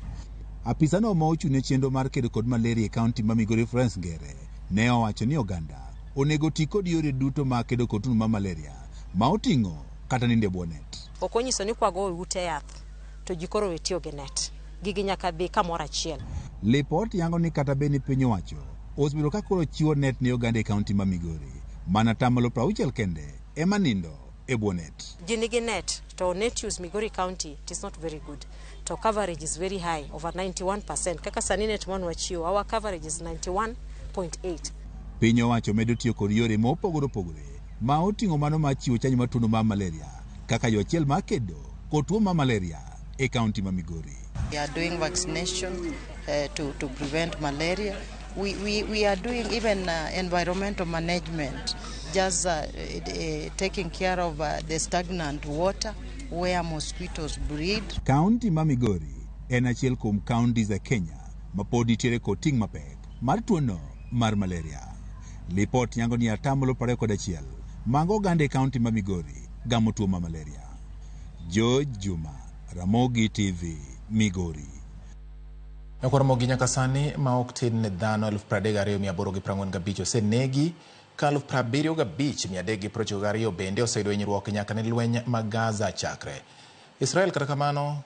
Apisano ma ochung' ne chenro mar kedo kod malaria e kaunti ma Migori Florence Ngere ne owacho ni oganda onego ti kod yore duto mag kedo kod tuo mar malaria ma oting'o kata nindo e bwo net. Ok onyiso ni kwago ute yath to ji koro we tiyo gi net. Gigi nyaka dhi kamoro achiel. Lipot yango ni kata bed ni piny owacho osebedo ka koro chiwo net ne oganda e kaunti ma Migori, mana 60% kende ema nindo e bwo net. Ji nigi net to net use Migori County it is not very good. To coverage is very high, over 91%. Kaka sani net mwan wachiwo, our coverage is 91.8. Piny owacho medo tiyo kod yore mopogore opogore ma oting'o mano mar chiwo chanjo mar tuo mar malaria kaka yo achiel mar kedo kod tuo mar malaria e kaunti ma Migori. We are doing vaccination to prevent malaria. We are doing even environmental management, just taking care of the stagnant water where mosquitoes breed. Kaunti ma Migori en achiel kuom counties e Kenya ma pod nitiere kod ting' mapek mar tuono mar malaria. Lipot yango ni 21% mag oganda e kaunti ma Migori gamo tuo mar malaria. George Juma, Ramogi TV, Migori. Ramogi nyaka sani ma ok tin ne dhano 32,845 osenegi ka 75,392 bende oseyudo hinyruok nyaka ne lweny mag Gaza chakre. Israel kata kamano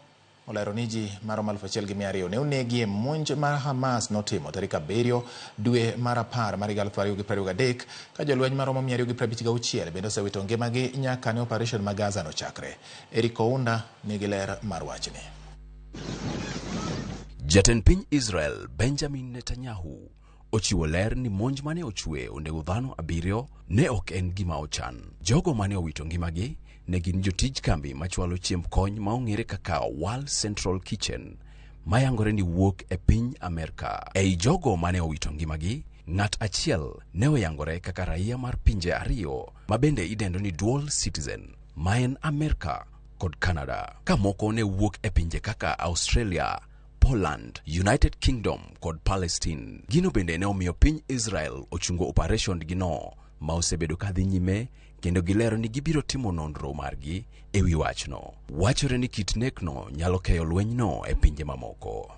olero ni ji maromo 1,200 ne onegi e monj mar Hamas notimo tarik 7 dwe mar 10 mar 2023 ka jolweny maromo 256 bende osewito ngimagi nyaka ne operation ma Gaza nochakre. Eric Ounda nigi ler mar wachni. Jatend piny Israel Benjamin Netanyahu ochiwo ler ni monj mane ochwe onego dhano 7 ne ok en gima ochan. Jogo mane owito ngimagi ne gin jotij kambi machwalo chiemb kony ma ong'ere kaka World Central Kitchen mayangore ni wuok e piny Amerka. Ei jogo mane owito ngimagi, ng'at achiel ne oyangore kaka raia mar pinje 2 ma bende idendo ni dual citizen ma en Amerka kod Canada, ka moko ne wuok e pinje kaka Australia, Poland, United Kingdom kod Palestine. Gino bende ne omiyo piny Israel ochungo operation gino ma osebedo ka dhi nyime kendo gilero ni gibiro timo nonro margi e wi wachno. Wachore ni kit nekno nyalo keyo lwenyno e pinje mamoko.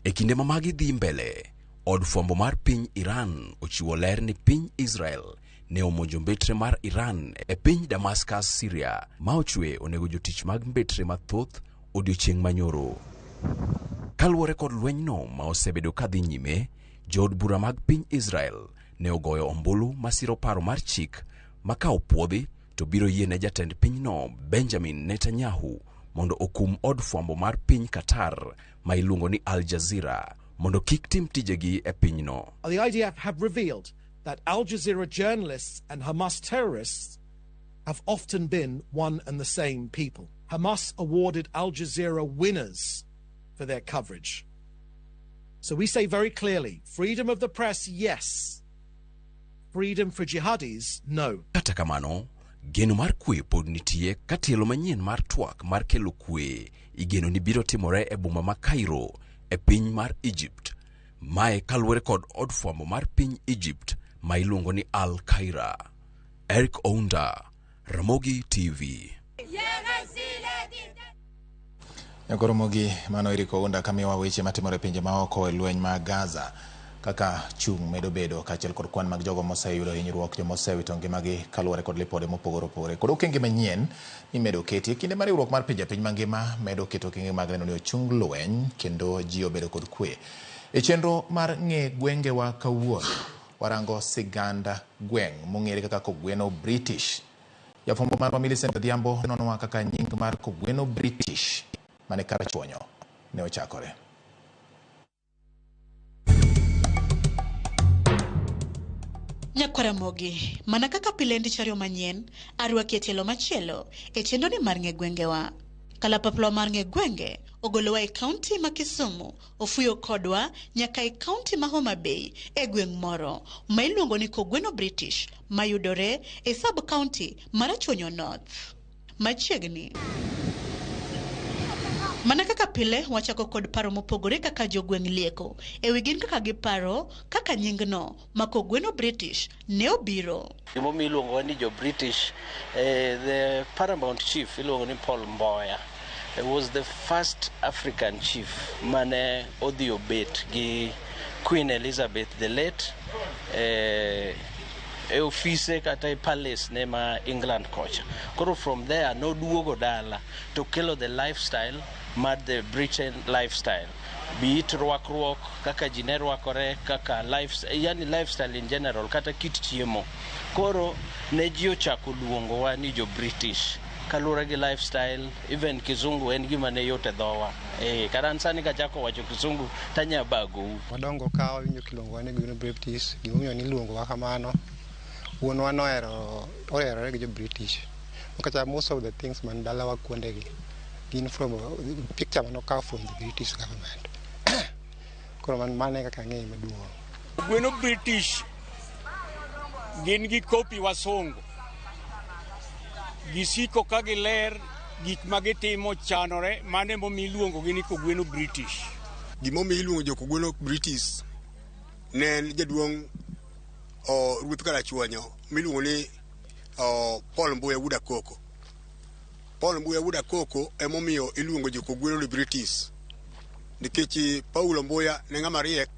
E kinde ma magi dhi mbele, od fwambo mar piny Iran ochiwo ler ni piny Israel ne omonjo mbetre mar Iran e piny Damascus, Syria, ma ochwe onego jotich mag mbetre mathoth odiochieng' manyoro. Kaluwore kod lwenyno ma osebedo ka dhi nyime, jood bura mag piny Israel ne ogoyo ombulu masiro paro mar chik ma ka opuodhi to biro yiene jatend pinyno Benjamin Netanyahu mondo okum od fwambo mar piny Qatar ma iluongo ni Al Jazeera mondo kik tim tijegi e pinyno. The IDF have revealed that Al Jazeera journalists and Hamas terrorists have often been one and the same people. Hamas awarded Al Jazeera winners for their coverage. So we say very clearly, freedom of the press, yes. Freedom for jihadis, no. Kata kamano, geno mar kwe pod nitie ka tielo manyien mar twak mar kelo kwe igeno ni biro timore e boma ma Cairo e piny mar Egypt. Mae kaluwore kod od fwambo mar piny Egypt ma iluongo ni Al Qaira. Eric Ounda, Ramogi TV. Nyakoromogi mano Eric Ounda kamiyowa weche matimore e pinje maoko e lweny mag Gaza kaka chung' medo bedo kaachiel kod kwan mag jogo moseyudo hinyruok, joma osewito ngimagi kaluwore kod lipode mopogore opogore. Kod okenge manyien mimedo keti e kinde ma riwruok mar pinje piny mangima medo keto okenge mag neno ni ochung lweny kendo ji obedo kod kwe. E chenro mar ng'e gwengewa kawuono, warango sigand gweng' mong'ere kaka Kogweno British. Jafwambo marwa Millicent Odhiambo nonowa kaka nying mar Kogweno British mane Karachuonyo ne ochakore. Nyakwaramogi, mana kaka pile ndich ariyo manyien, arwaki e tielo machielo e chenroni mar ng'e gwengewa. Kalapapla mar ng'e gwenge ogolowa e kaunti ma Kisumu, ofuyo kodwa nyaka e kaunti ma Homa Bay e gweng' moro ma iluongo ni Kogweno British mayudore e sub kaunti mar Rachuonyo North. Machiegni. Mana kaka pile wachako kod paro mopogore kaka jogweng' lieko e wi gin kaka giparo kaka nyingno ma Kogweno British ne obiro. Gimomiyo iluongowa ni jo British, the paramount chief iluongo ni Paul Mboya was the first African chief mane odhi obet gi Queen Elizabeth the late e ofise kata e palace ne ma England kocha. Koro from there noduogo dala to kelo the lifestyle mar the Britain lifestyle. Be it rwakruok, kaka ji ne rwakore, kaka life, yani lifestyle in general, kata kit chiemo. Koro ne ji ochako luongowa ni jo British kaluwore gi lifestyle, even kizungu en gima ne yot e dhowa. Kata an sani kachako wacho kizungu tanya bagou. Wadongo ka wawinjo kiluongowa ni Kogweno British, gimomiyo niluongowa kamano, wuonwa nohero oherore gi jo British. Kata most of the things man dalawa kuondegi gin from picture manokaw from the British government. Koro mano e kaka ang'eye maduong'. Kogweno British gin gi kopi wasungu. Gisiko ka giler, gik ma gitimo chanore, mano emomiyo iluongogi ni Kogweno British. Gimomiyo iluongo jo Kogweno British ne en jaduong' ruoth Karachuonyo miluongo ni Paul Mbuya wuod Akoko. Paul Mbuya wuod Akoko emomiyo iluongo jo Kogweno ni British nikech Paulo Mbuya ne ng'ama riek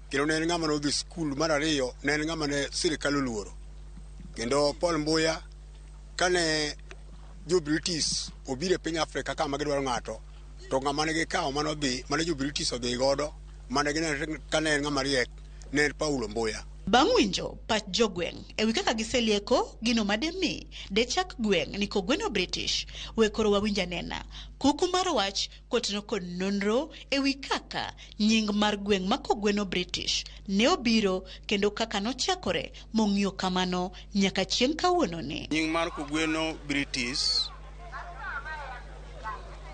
kendo ne en ng'ama nodhi skul mar ariyo, ne en ng'ama ne sirikal oluoro. Kendo Paul Mbuya kane jo British obiro e piny Afrika kama gidwaro ng'ato, to ng'ama ne gikawo manodhi, mane jo British odhi godo, mane gineno ka ne en ng'ama riek, ne en Paulo Mbuya. Bang' winjo pach jogweng' e wi kaka giselieko gino mademi dechak gweng' ni Kogweno British, we koro wawinj anena kuku mar wach kotenore kod nonro e wi kaka nying mar gweng' ma Kogweno British ne obiro kendo kaka nochakore mong'iyo kamano nyaka chieng' kawuononi. Nying mar Kogweno British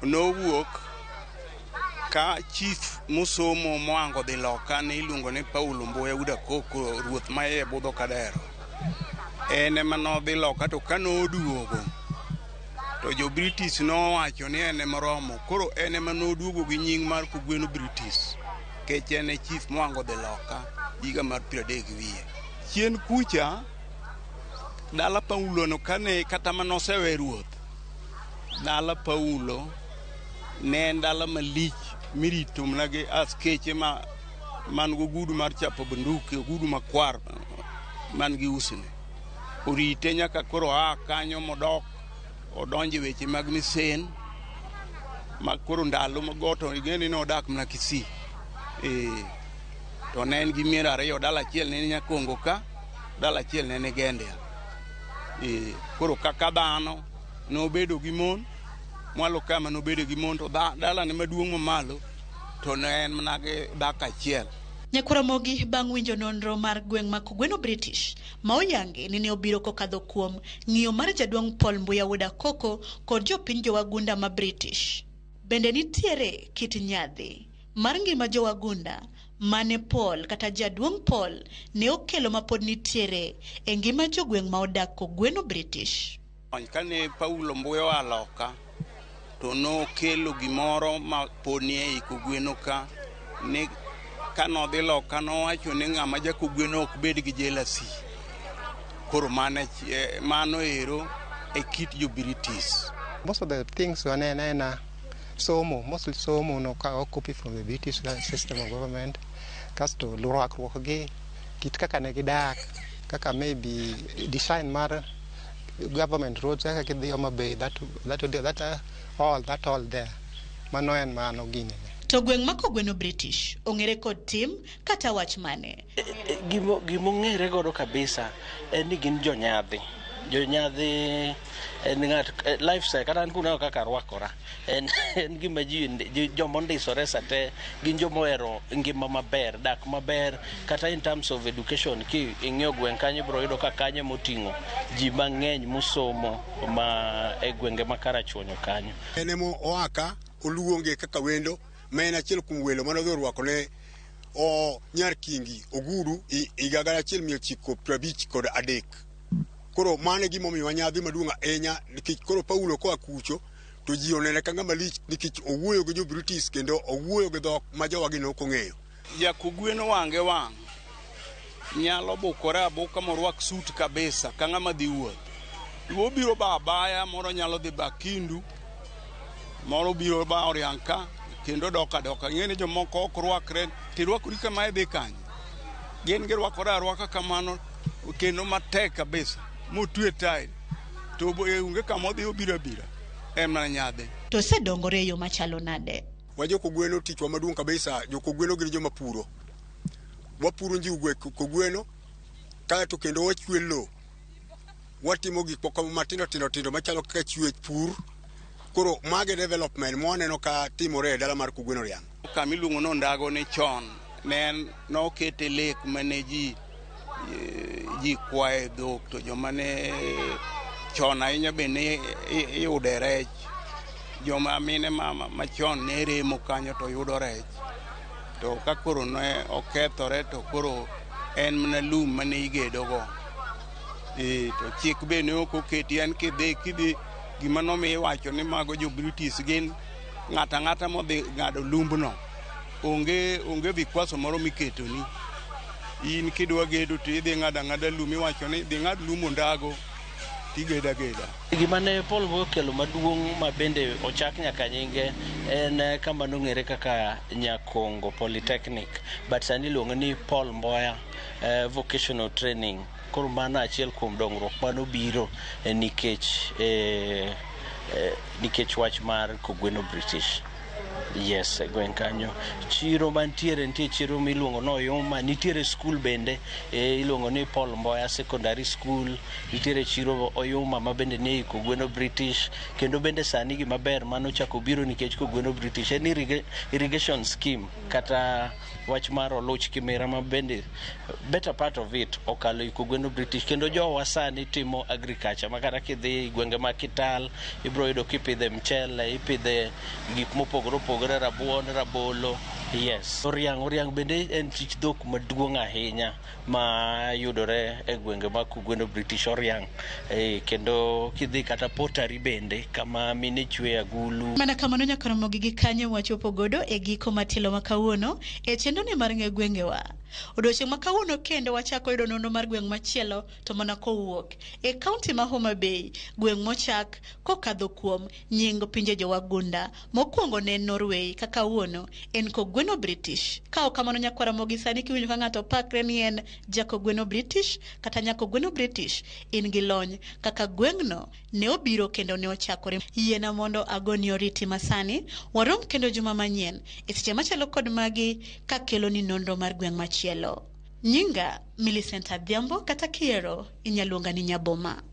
nowuok ka chief mosomo moango dhi loka ne iluongo ni Paulo Mbuya wuod Akoko, ruoth ma iye budho kadero. En ema nodhi loka to ka noduogo To jo British nowacho ni en ema oromo. Koro en ema noduogo gi nying mar Kogweno British. Kech en e chief mohango dhi loka higa mar 30 gi wiye. Chien kucha dala Paulo no kane kata manosewe ruoth. Dala Paulo ne en dala malich mirito mana gi askeche ma man gogudu mar chapo bunduki, ogudu makwar man gi usne. Orite nyaka koro a kanyo modok odonjo e weche mag misen ma koro ndalo magoto ing'e ni nodak mana Kisii. To ne en gi mier ariyo, dala achiel ne ni Nyakongo ka, dala achiel ne ni Gendia. Koro kaka dhano nobedo gi mon, mwalo kama nobedo gi mon to dalane maduong' mamalo to ne en mana gi dhako achiel. Nyakwaramogi bang' winjo nonro mar gweng' ma Kogweno British ma oyangi ni ne obiro kokadho kuom ng'iyo mar jaduong' Paul Mbuya wuod Akoko kod jopiny jowagunda ma British. Bende nitiere kit nyadhi mar ngima jowagunda mane Paul kata jaduong' Paul ne okelo mapod nitiere e ngima jogweng' ma odak Kogweno British. Kane Paulo Mbuya oa loka to nokelo gimoro ma pod ni ei Kogweno ka ni kanodhi loka nowacho ni ng'ama ja Kogweno ok bed gi jealousy. Koro mano ero e kit jo British. Most of the things wanena somo, mostly somo no ka copy from the British system of government. Kasto rwakruok gi kit kaka ne gidak, kaka maybe design mar government roads kaka gidhi Homa Bay, that all there. Mano en mano gini. To gweng' ma Kogweno British ong'ere kod tim kata wach mane? Gimong'ere godo kabisa en ni gin jonyadhi. Jonyadhi en ng'at lifestyle kata an kuneno kaka arwakora en gima ji jomondisore sate gin jomohero ngima maber, dak maber kata in terms of education ki ing'iyo gweng' kanyo ibiro yudo ka kanyo moting'o ji mang'eny mosomo ma e gwenge ma Karachuonyo kanyo. En ema oa ka oluonge kaka wendo ma en achiel kuom welo mane odhi orwako ne o Nyar Kingi Ogudu higa 1953. Koro mano e gimomiyo wanyadhi maduong' ahinya nikech koro Paulo koa kucho to ji onene ka ng'ama lich nikech owuoyo gi jo British kendo owuoyo gi dhok ma jowagi ne ok ong'eyo. Jakogweno wang'e wang' nyalo bukore abuka morwak suit kabisa ka ng'ama dhi wuoth. Obiro ba abaya, moro nyalo dhi ba Kindu, moro biro ba Oriang' ka kendo dok adoka. Ing'e ni jomoko ok rwakre, tirwakori kama idhi kanye. Gin girwakore arwaka kamano kendo matek kabisa motwe tai to onge kama odhi obiro abira en mana nyadhi. To osedongore e yo machalo nade? Wa jokogweno tichwa maduong' kabisa, jokogweno gin joma puro. Wapuro njugu e Kogweno kaeto kendo wachwe lowo. Watimo gik moko matindo tindo tindo machalo kaka chwe pur. Koro mage development mwaneno ka timore e dala mar Kogweno Riang'. Kama iluongo ni Ondago ni chon ne en nokete lek mane ji kwaye dhok to joma ne chon ahinya be ne iyude rech. Joma mine machon ne remo kanyo to yudo rech. To ka koro ne okethore to koro en mana lum mane igedogo. To chik be ne ok oketi en kidhi gima nomiyo iwacho ni mago jo British gin ng'ato ang'ata modhi ng'ado lumbno onge vikwaso moro miketoni. In kidwa gedo to idhi ng'ado ang'ada lum iwacho ni dhi ng'ad lum Ondago tigedo ageda. Gima ne Paul Mbuya okelo maduong' ma bende ochak nyaka nyinge en kama nong'ere kaka Nyakongo Polytechnic but sani iluongo ni Paul Mboya Vocational Training. Koro mano achiel kuom dongruok manobiro nikech wach mar Kogweno British. Yes, e gweng' kanyo. Chiro mantiere nitie chiro miluongo ni Oyuma, nitiere skul bende iluongo ni Paul Mboya Secondary School, nitiere chiro Oyuma ma bende ni Kogweno British, kendo bende sani gima ber mano chako biro nikech Kogweno British en irrigation scheme kata wach mar Oluch Kimera ma bende better part of it okalo i Kogweno British kendo jowa sani timo agriculture ma kata kidhi gwenge ma Kital ibiro yudo kipidhe mchele, ipidhe gik mopogore opogore. opogore, rabuon, rabolo. Yes. Oriang', oriang' bende en tich dhok maduong' ahinya ma yudore e gwenge mag Kogweno British oriang'. Kendo kidhi kata pottery bende kama mine chwe agulu. Mana kamano nyaka romo gi kanyo wachopo godo e giko matielo ma kawuono e chenro ni mar ng'e gwengewa. Odiochieng' ma kawuono kendo wachako yudo nonro mar gweng' machielo to mana kowuok e kaunti ma Homa Bay, gweng' mochak kokadho kuom nying pinje jowagunda. Mokwongo ne en Norway ka kawuono en Kogweno British. Ka ok kamano nyakwar Ramogi sani kiwinjo ka ng'ato pakre ni en jakogweno British kata nyakogweno British, in gi lony kaka gweng'no ne obiro kendo ne ochakore. Yiena mondo agoni oriti masani, warom kendo juma manyien e seche machalo kod magi kakeloni nonro mar gweng' machielo. Nyinga Millicent Adhiambo kata kiero inyaluonga ni Nyaboma.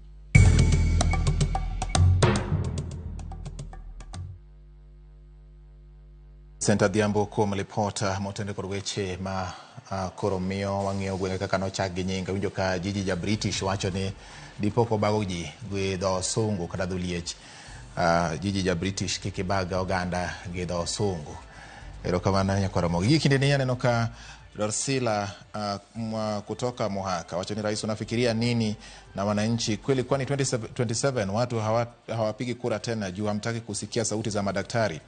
Senta Adhiambo kuom lipota motende kod weche ma koro miyo wang'iyo gwenge kaka nochak gi nying. Awinjo ka Jiji ja British wacho ni dipo kobago ji gi dho sungu kata dho liech. Jiji ja British kik ibag oganda gi dho sungu. Erokamano nyakwar Ramogi. Gi kinde ni aneno ka Dorsila kutoka Muhaka wacho ni rais, unafikiria nini na wananchi kweli? Kwani 2027 watu hawapigi kura tena juu hamtaki kusikia sauti za madaktari?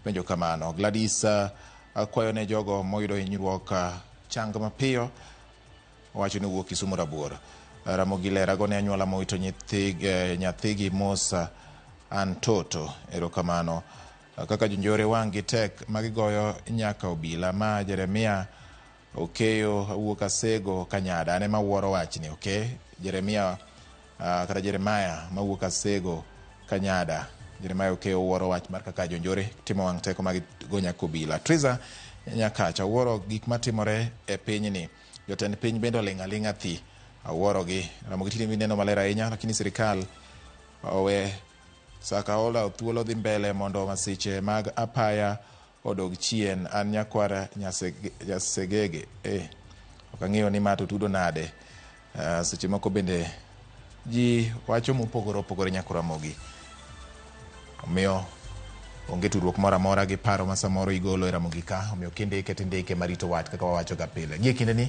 Penjo kamano. Gladys kwayo ne jogo moyudo hinyruok chang mapiyo, wacho ni wuok Kisumu Rabuor. Ramogi ler agone anyuola mowito nyathigi Musa Antoto, erokamano. Kaka jonjore wang' gi tek magigoyo nyaka obila ma Jeremia Okeyo wuok Asego Kanyada, ane mawuoro wachni. Okay, Jeremia kata Jeremiah mawuok Asego Kanyada, Jeremiah Okeyo wuoro wach mar kaka jonjore timo wang' teko magigo nyaka obila. Triza Nyakacha wuoro gik matimore e pinyni, jotend piny bende oling' aling'a thi, awuorogi. Ramogi TV neno maler ahinya, lakini sirikal owe Sakaola thuolo dhi mbele mondo masiche mag apaya odog chien. An nyakwar Nyasegege. Ok ang'eyo ni ma to tudo nade. Seche moko bende ji wacho mopogore opogore nyakwar Ramogi. Omiyo onge tudruok moro amora gi paro ma samoro igolo e Ramogi ka, omiyo kindike tindike marito wach kaka wawacho ga pile. Gie kindeni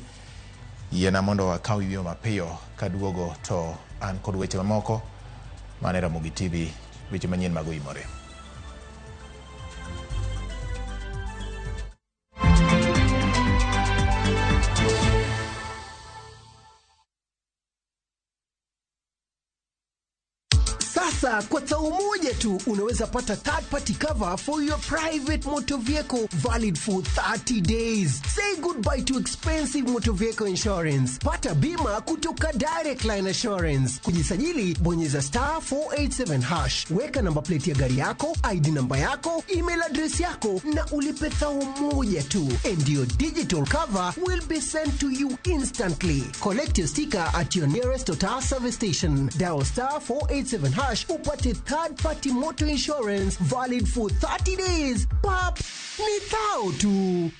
yiena mondo wakaw yweyo mapiyo, kaduogo to an kod weche mamoko mane Ramogi TV, weche manyien mag oimore. Sasa kwa tao moja tu unaweza pata third party cover for your private motor vehicle valid for 30 days. Say goodbye to expensive motor vehicle insurance. Pata bima kutoka Direct Line Assurance. Kujisajili, bonyeza star 487 hash. Weka namba plate ya gari yako, ID namba yako, email address yako na ulipe thao moja tu. And your digital cover will be sent to you instantly. Collect your sticker at your nearest Total service station. Dial star 487 hash upate third party motor insurance valid for 30 days. Pap, ni thao tu.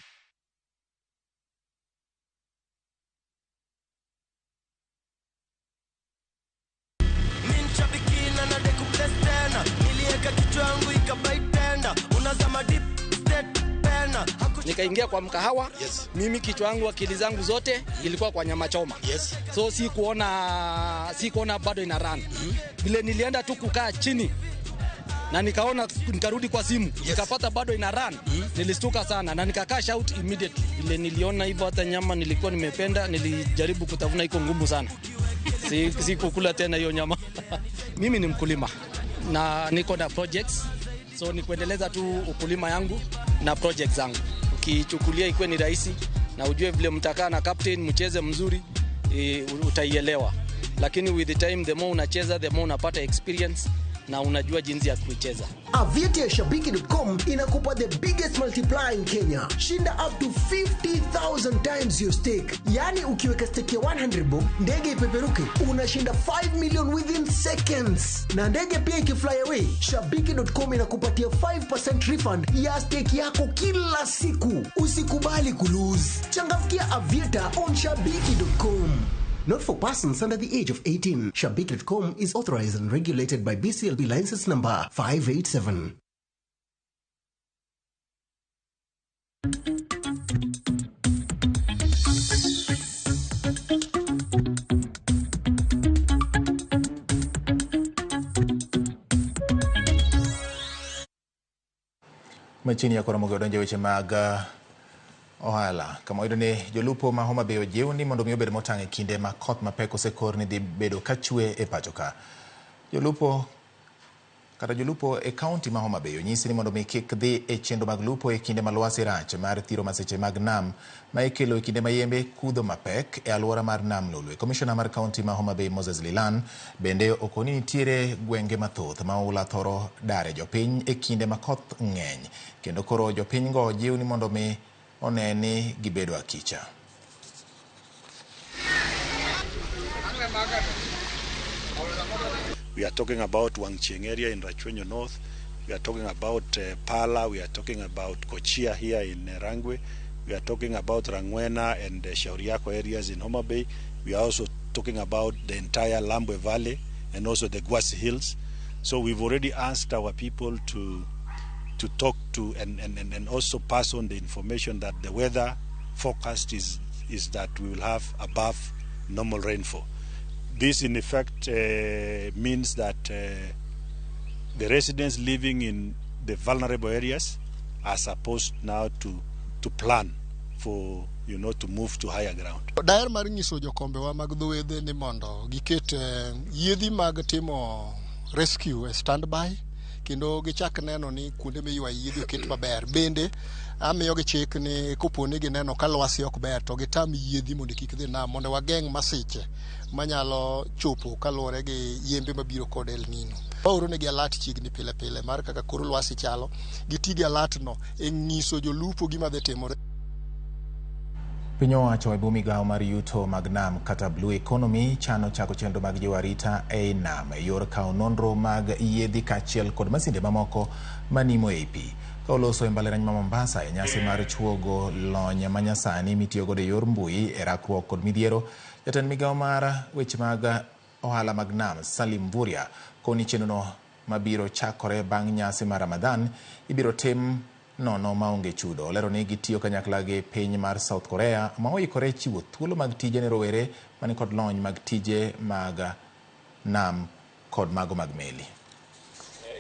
Nikaingia kwa mkahawa. Yes. Mimi kichwa yangu, akili zangu zote ilikuwa kwa nyama choma. Yes. So sikuona bado ina run. Vile nilienda tu kukaa chini na nikaona, nikarudi kwa simu. Yes. Nikapata bado ina run. Nilistuka sana na nika cash out immediately. Vile niliona hivyo, hata nyama nilikuwa nimependa, nilijaribu kutafuna, iko ngumu sana. Sikukula tena hiyo nyama. Mimi ni mkulima na niko na projects, so ni kuendeleza tu ukulima yangu na projects zangu. Ukichukulia ikuwe ni rahisi na ujue vile mtakaa na captain mcheze mzuri, utaielewa. Lakini with the time, the more unacheza, the more unapata experience na unajua jinsi ya kuicheza. Aviator ya Shabiki.com inakupa the biggest multiplier in Kenya. Shinda up to 50,000 times your stake. Yani ukiweka stake ya 100 bob, ndege ipeperuke, unashinda 5 million within seconds. Na ndege pia ikifly away, Shabiki.com inakupatia 5% refund ya stake yako kila siku. Usikubali kulose. Changamkia Aviator on Shabiki.com. Not for persons under the age of 18. Shabiki.com is authorized and regulated by BCLB license number 587. Machiegni ya koro mogo donjo weche mag ohala. Kama wayudo ni jolupo ma Homa Bay ojiw ni mondo mi obed motang' e kinde ma koth mapek osekor ni dhi bedo kachwe e pacho ka. Jolupo kata jolupo e kaunti ma Homa Bay onyisi ni mondo mi kik dhi e chenro mag lupo e kinde ma lwasi rach mar thiro masiche mag nam ma ikelo e kinde ma yembe kudho mapek e alwora mar Nam Lolwe. Komishona mar kaunti ma Homa Bay Moses Lilan bende okoni nitiere gwenge mathoth ma oula thoro dare jopiny e kinde ma koth ng'eny kendo koro jopiny go ojiw ni mondo mi one ni gibedo akicha. We are talking about Wangchieng area in Rachuonyo North. We are talking about Pala. We are talking about Kochia here in Rangwe. We are talking about Rangwena and Shauriako areas in Homa Bay. We are also talking about the entire Lambwe Valley and also the Gwasi Hills. So we've already asked our people to talk to and also pass on the information that the weather forecast is that we will have above normal rainfall. This in effect means that the residents living in the vulnerable areas are supposed now to plan for, you know, to move to higher ground. Daher mar nyiso jokombewa mag dho wedhe ni mondo giket yiedhi mag timo rescue e standby kendo gichak neno ni kuonde miywaye yiedhi oket maber. Bende amiyogi chik ni kopo ni gineno ka lwasi ok ber to gitam yiedhi mondo kik dhi nam mondo wageng' masiche manyalo chopo kaluwore gi yembe mabiro kod El Nino. Waoro negi alert chiegni pile pile mar kaka kor lwasi chalo, giti gi alert no e nyiso jolupo gima dhi timore. Piny owacho e bwo migawo mar yuto mag nam kata Blue Economy chano chako chenro mag jiwo arita ei nam e yor kawo nonro mag yiedhi kaachiel kod masinde mamoko manimo ei pi. Ka oloso e mbalariany ma Mombasa e nyasi mar chuogo lony manyasani mitiyo godo e yor mbui e rakruok kod midhiero, jatend migawo mar weche mag ohala mag nam Salim Mvurya koni chenrono mabiro chakore bang' nyasi mar Ramadhan ibiro tim nono maonge chudo. Olero ni gitiyo kanyakla gi piny mar South Korea ma oikore chiwo thuolo mag tije ne rowere mani kod lony mag tije mag nam kod mago mag meli.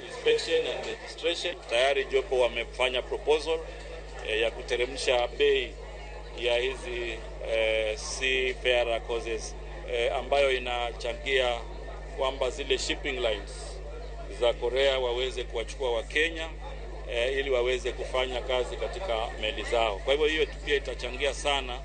Inspection and registration tayari jopo wamefanya proposal ya kuteremsha bei ya hizi seafarer courses ambayo inachangia kwamba zile shipping lines za Korea waweze kuwachukua wa Kenya ili waweze kufanya kazi katika meli zao. Kwa hivyo hiyo pia itachangia sana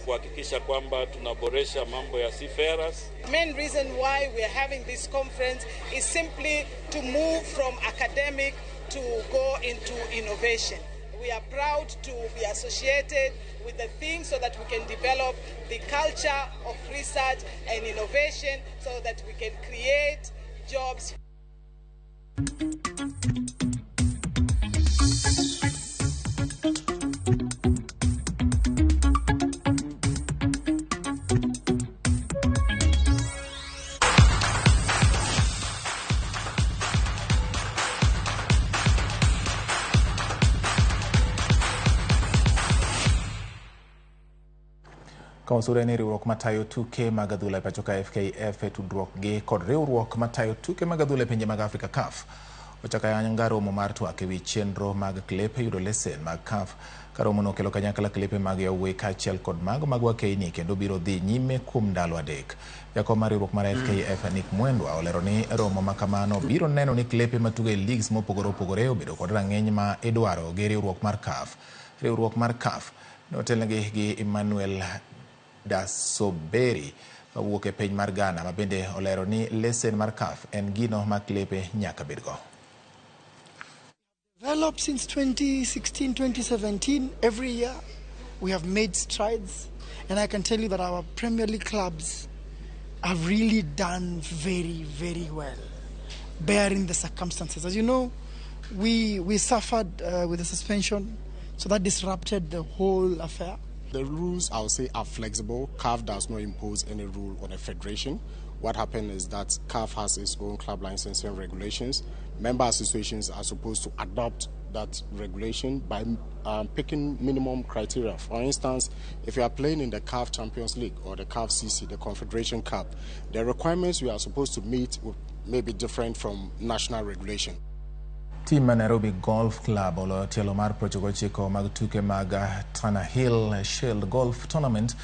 kuhakikisha kwamba tunaboresha mambo ya seafarers. The main reason why we are having this conference is simply to move from academic to go into innovation. We are proud to be associated with the theme so that we can develop the culture of research and innovation so that we can create jobs. Kaosure ni riwruok matayo tuke mag adhula e pacho ka FKF e tudruok gi kod riwruok matayo tuke mag adhula e pinje mag Afrika CAF ochako ayanga romo mar twak ewi chenro mag klepe yudo lesen mag CAF. Ka romo no okelo kanyakla klepe mag yawuoyi kaachiel kod mago mag wakeini kendo biro dhi nyime kuom ndalo 3. Jakom mar riwruok mar FKF Nick Mwendwa olero ni romo ma kamano biro neno ni klepe matugo e leagues mopogore opogore obedo kod rang'iny ma idwaro gi riwruok mar CAF. Riwruok mar CAF notelnegi gi Emmanuel Dasoberi mawuok e piny mar Ghana ma bende olero ni lesen mar CAF en gino ma klepe nyaka bedgo. Developed since 2016, 2017, every year we have made strides, and I can tell you that our Premier League clubs have really done very, very well, bearing the circumstances. As you know, we suffered with the suspension, so that disrupted the whole affair. The rules, I would say, are flexible. CAF does not impose any rule on a federation. What happened is that CAF has its own club licensing regulations. Member associations are supposed to adopt that regulation by picking minimum criteria. For instance, if you are playing in the CAF Champions League or the CAF CC, the Confederation Cup, the requirements you are supposed to meet may be different from national regulation. Tim mar Nairobi Golf Club oloyo tielo mar 99 mag tuke mag Tannahill Shield Golf Tournament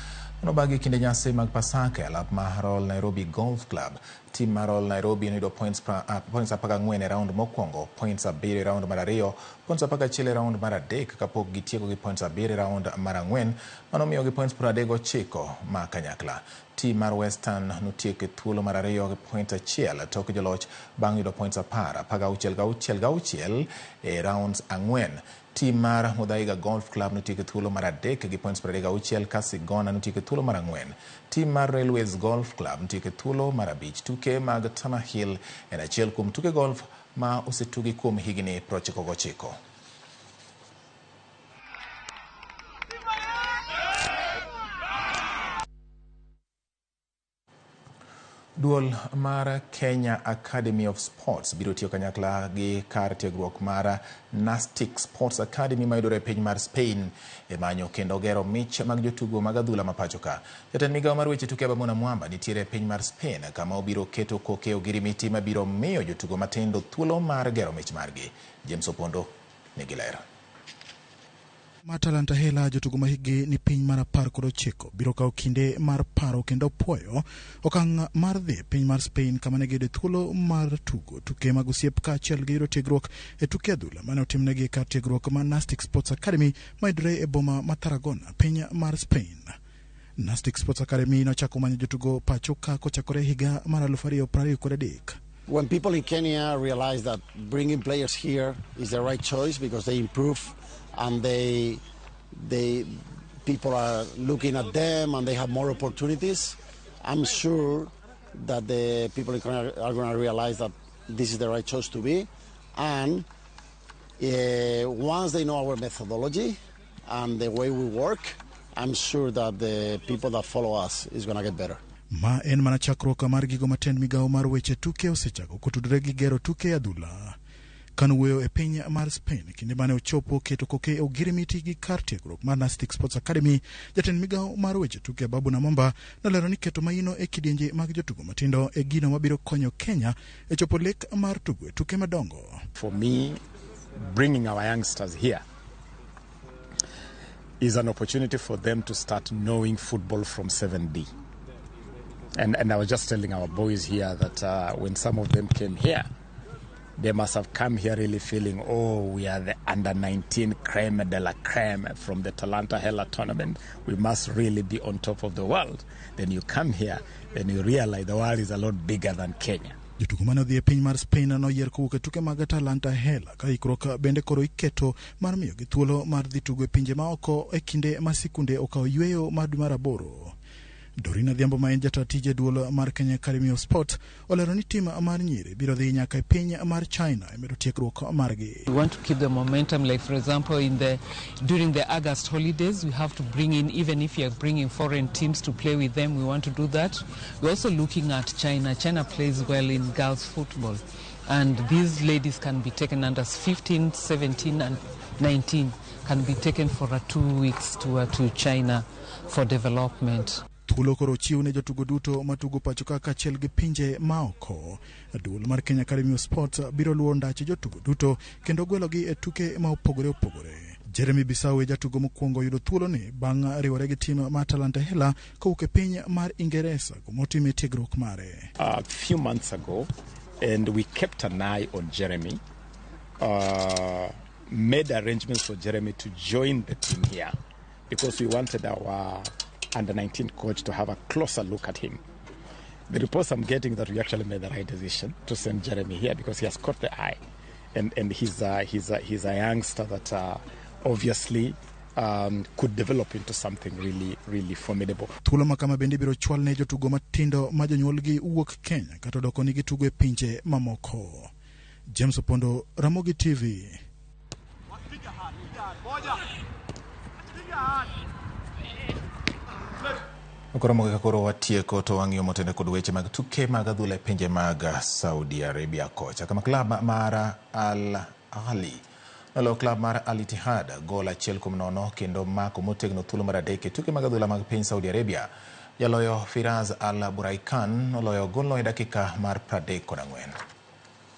manobagi kinde nyasi mag Pasaka e alap mar Royal Nairobi Golf Club. Tim mar Royal Nairobi noyudo points 14 e round mokwongo, points 7 e round mar ariyo, points 11 e round mar adek kapok gitieko gi points 7 e round mar ang'wen manomiyogi points 39 ma kanyakla. Tim mar Western notieko e thuolo mar ariyo gi point 1 tok joloch bang' yudo points 10, 16, 6 6 e rounds 4. Tim mar Muthaiga Golf Club notieko e thuolo mar adek gi points 36 ka Sigona notieko e thuolo mar 4. Tim mar Railways Golf Club notieko e thuolo mar 5. Tuke mag Tannahill en achiel kuom tuke golf ma osetugi kuom higni 99. Duol mar Kenya Academy of Sports biro tiyo kanyakla gi kar tiegruok mar Nastic Sports Academy mayudore e piny mar Spain e manyo kendo gero mich mag jotugo mag adhula ma pacho ka. Jatend migawo mar weche tuke Abamuna Mwamba nitiere e piny mar Spain kama obiro keto koke ogirimiti mabiro miyo jotugo matindo thuolo mar gero mich margi. James Opondo nigi ler. Ma Talanta Hela jotugo ma hikgi ni piny mar 19 biro kawo kinde mar paro kendo puoyo okang' mar dhi e piny mar Spain kama ne giyude thuolo mar tugo tuke mag osiep kaachiel gi yudo tiegruok e tuke adhula mane otimnegi e kar tiegruok mar Nastic Sports Academy mayudore e boma ma Tarragona piny mar Spain. Nastic Sports Academy nochako manyo jotugo pacho ka kochakore higa mar 2023. When people in Kenya realize that bringing players here is the right choice because they improve and they people are looking at them and they have more opportunities, I'm sure that the people in Kenya are going to realize that this is the right choice to be. And once they know our methodology and the way we work, I'm sure that the people that follow us is going to get better. Ma en mana chakruok mar gigo matend migawo mar weche tuke osechako kotudore gi gero tuke adhula. Kanowuoyo e piny mar Spain kinde mane ochopo keto koke ogirimiti gi kar tiegruok mar Nastic Sports Academy, jatend migawo mar weche tuke Ababu Namwamba nolero ni keto maino e kidienje mag jotugo matindo e gino mabiro konyo Kenya e chopo lek mar tugo e tuke madongo. For me, bringing our youngsters here is an opportunity for them to start knowing football from 7D. And I was just telling our boys here that when some of them came here, they must have come here really feeling, oh, we are the under-19 creme de la creme from the Talanta Hela tournament. We must really be on top of the world. Then you come here, then you realize the world is a lot bigger than Kenya. Jotugo mane odhi e piny mar Spain noyier kowuok e tuke mag Talanta Hela ka ikruok bende koro iketo mar miyogi thuolo mar dhi tugo e pinje maoko e kinde ma sikunde okawo yweyo mar dwe mar 8. Dorina Adhiambo ma en jata tije duol mar Kenya Academy of Sport olero ni tim mar nyiri biro dhi nyaka e piny mar China e medo tiegruok margi. We want to keep the momentum, like for example during the August holidays we have to bring in, even if you are bringing foreign teams to play with them, we want to do that. We're also looking at China. China plays well in girls football, and these ladies can be taken under 15, 17 and 19, can be taken for a 2 weeks tour to China for development. Thuolo koro ochiw ne jotugo duto matugo pacho ka kaachiel gi pinje maoko. Duol mar Kenya Academy of Sports biro luwo ndache jotugo duto kendo gwelogi e tuke ma opogore opogore. Jeremy Bisau e jatugo mokwongo yudo thuoloni bang' riwore gi tim mar Talanta Hela kowuok e piny mar Ingeresa kumotime tiegruok mare. A few months ago, and we kept an eye on Jeremy, made arrangements for Jeremy to join the team here because we wanted our under-19 coach to have a closer look at him. The reports I'm getting that we actually made the right decision to send Jeremy here because he has caught the eye, and he's a youngster that obviously could develop into something really, really formidable. Thuolo ma kama bende biro chwal ne jotugo matindo ma jonyuolgi wuok Kenya kata odoko ni gitugo e pinje mamoko. James Opondo, Ramogi TV. Koro ka koro watieko to wang'iyo motene kod weche mag tuke mag adhula e pinje mag Saudi Arabia kocha kama klab mar Al Ahly noloyo klab mar Al Ittihad gol 1-0 kendo mako motegno thuolo mar 3 e tuke mag adhula mag piny Saudi Arabia. Jaloyo Firaz Al Buraikan noloyo golno e dakika mar 34.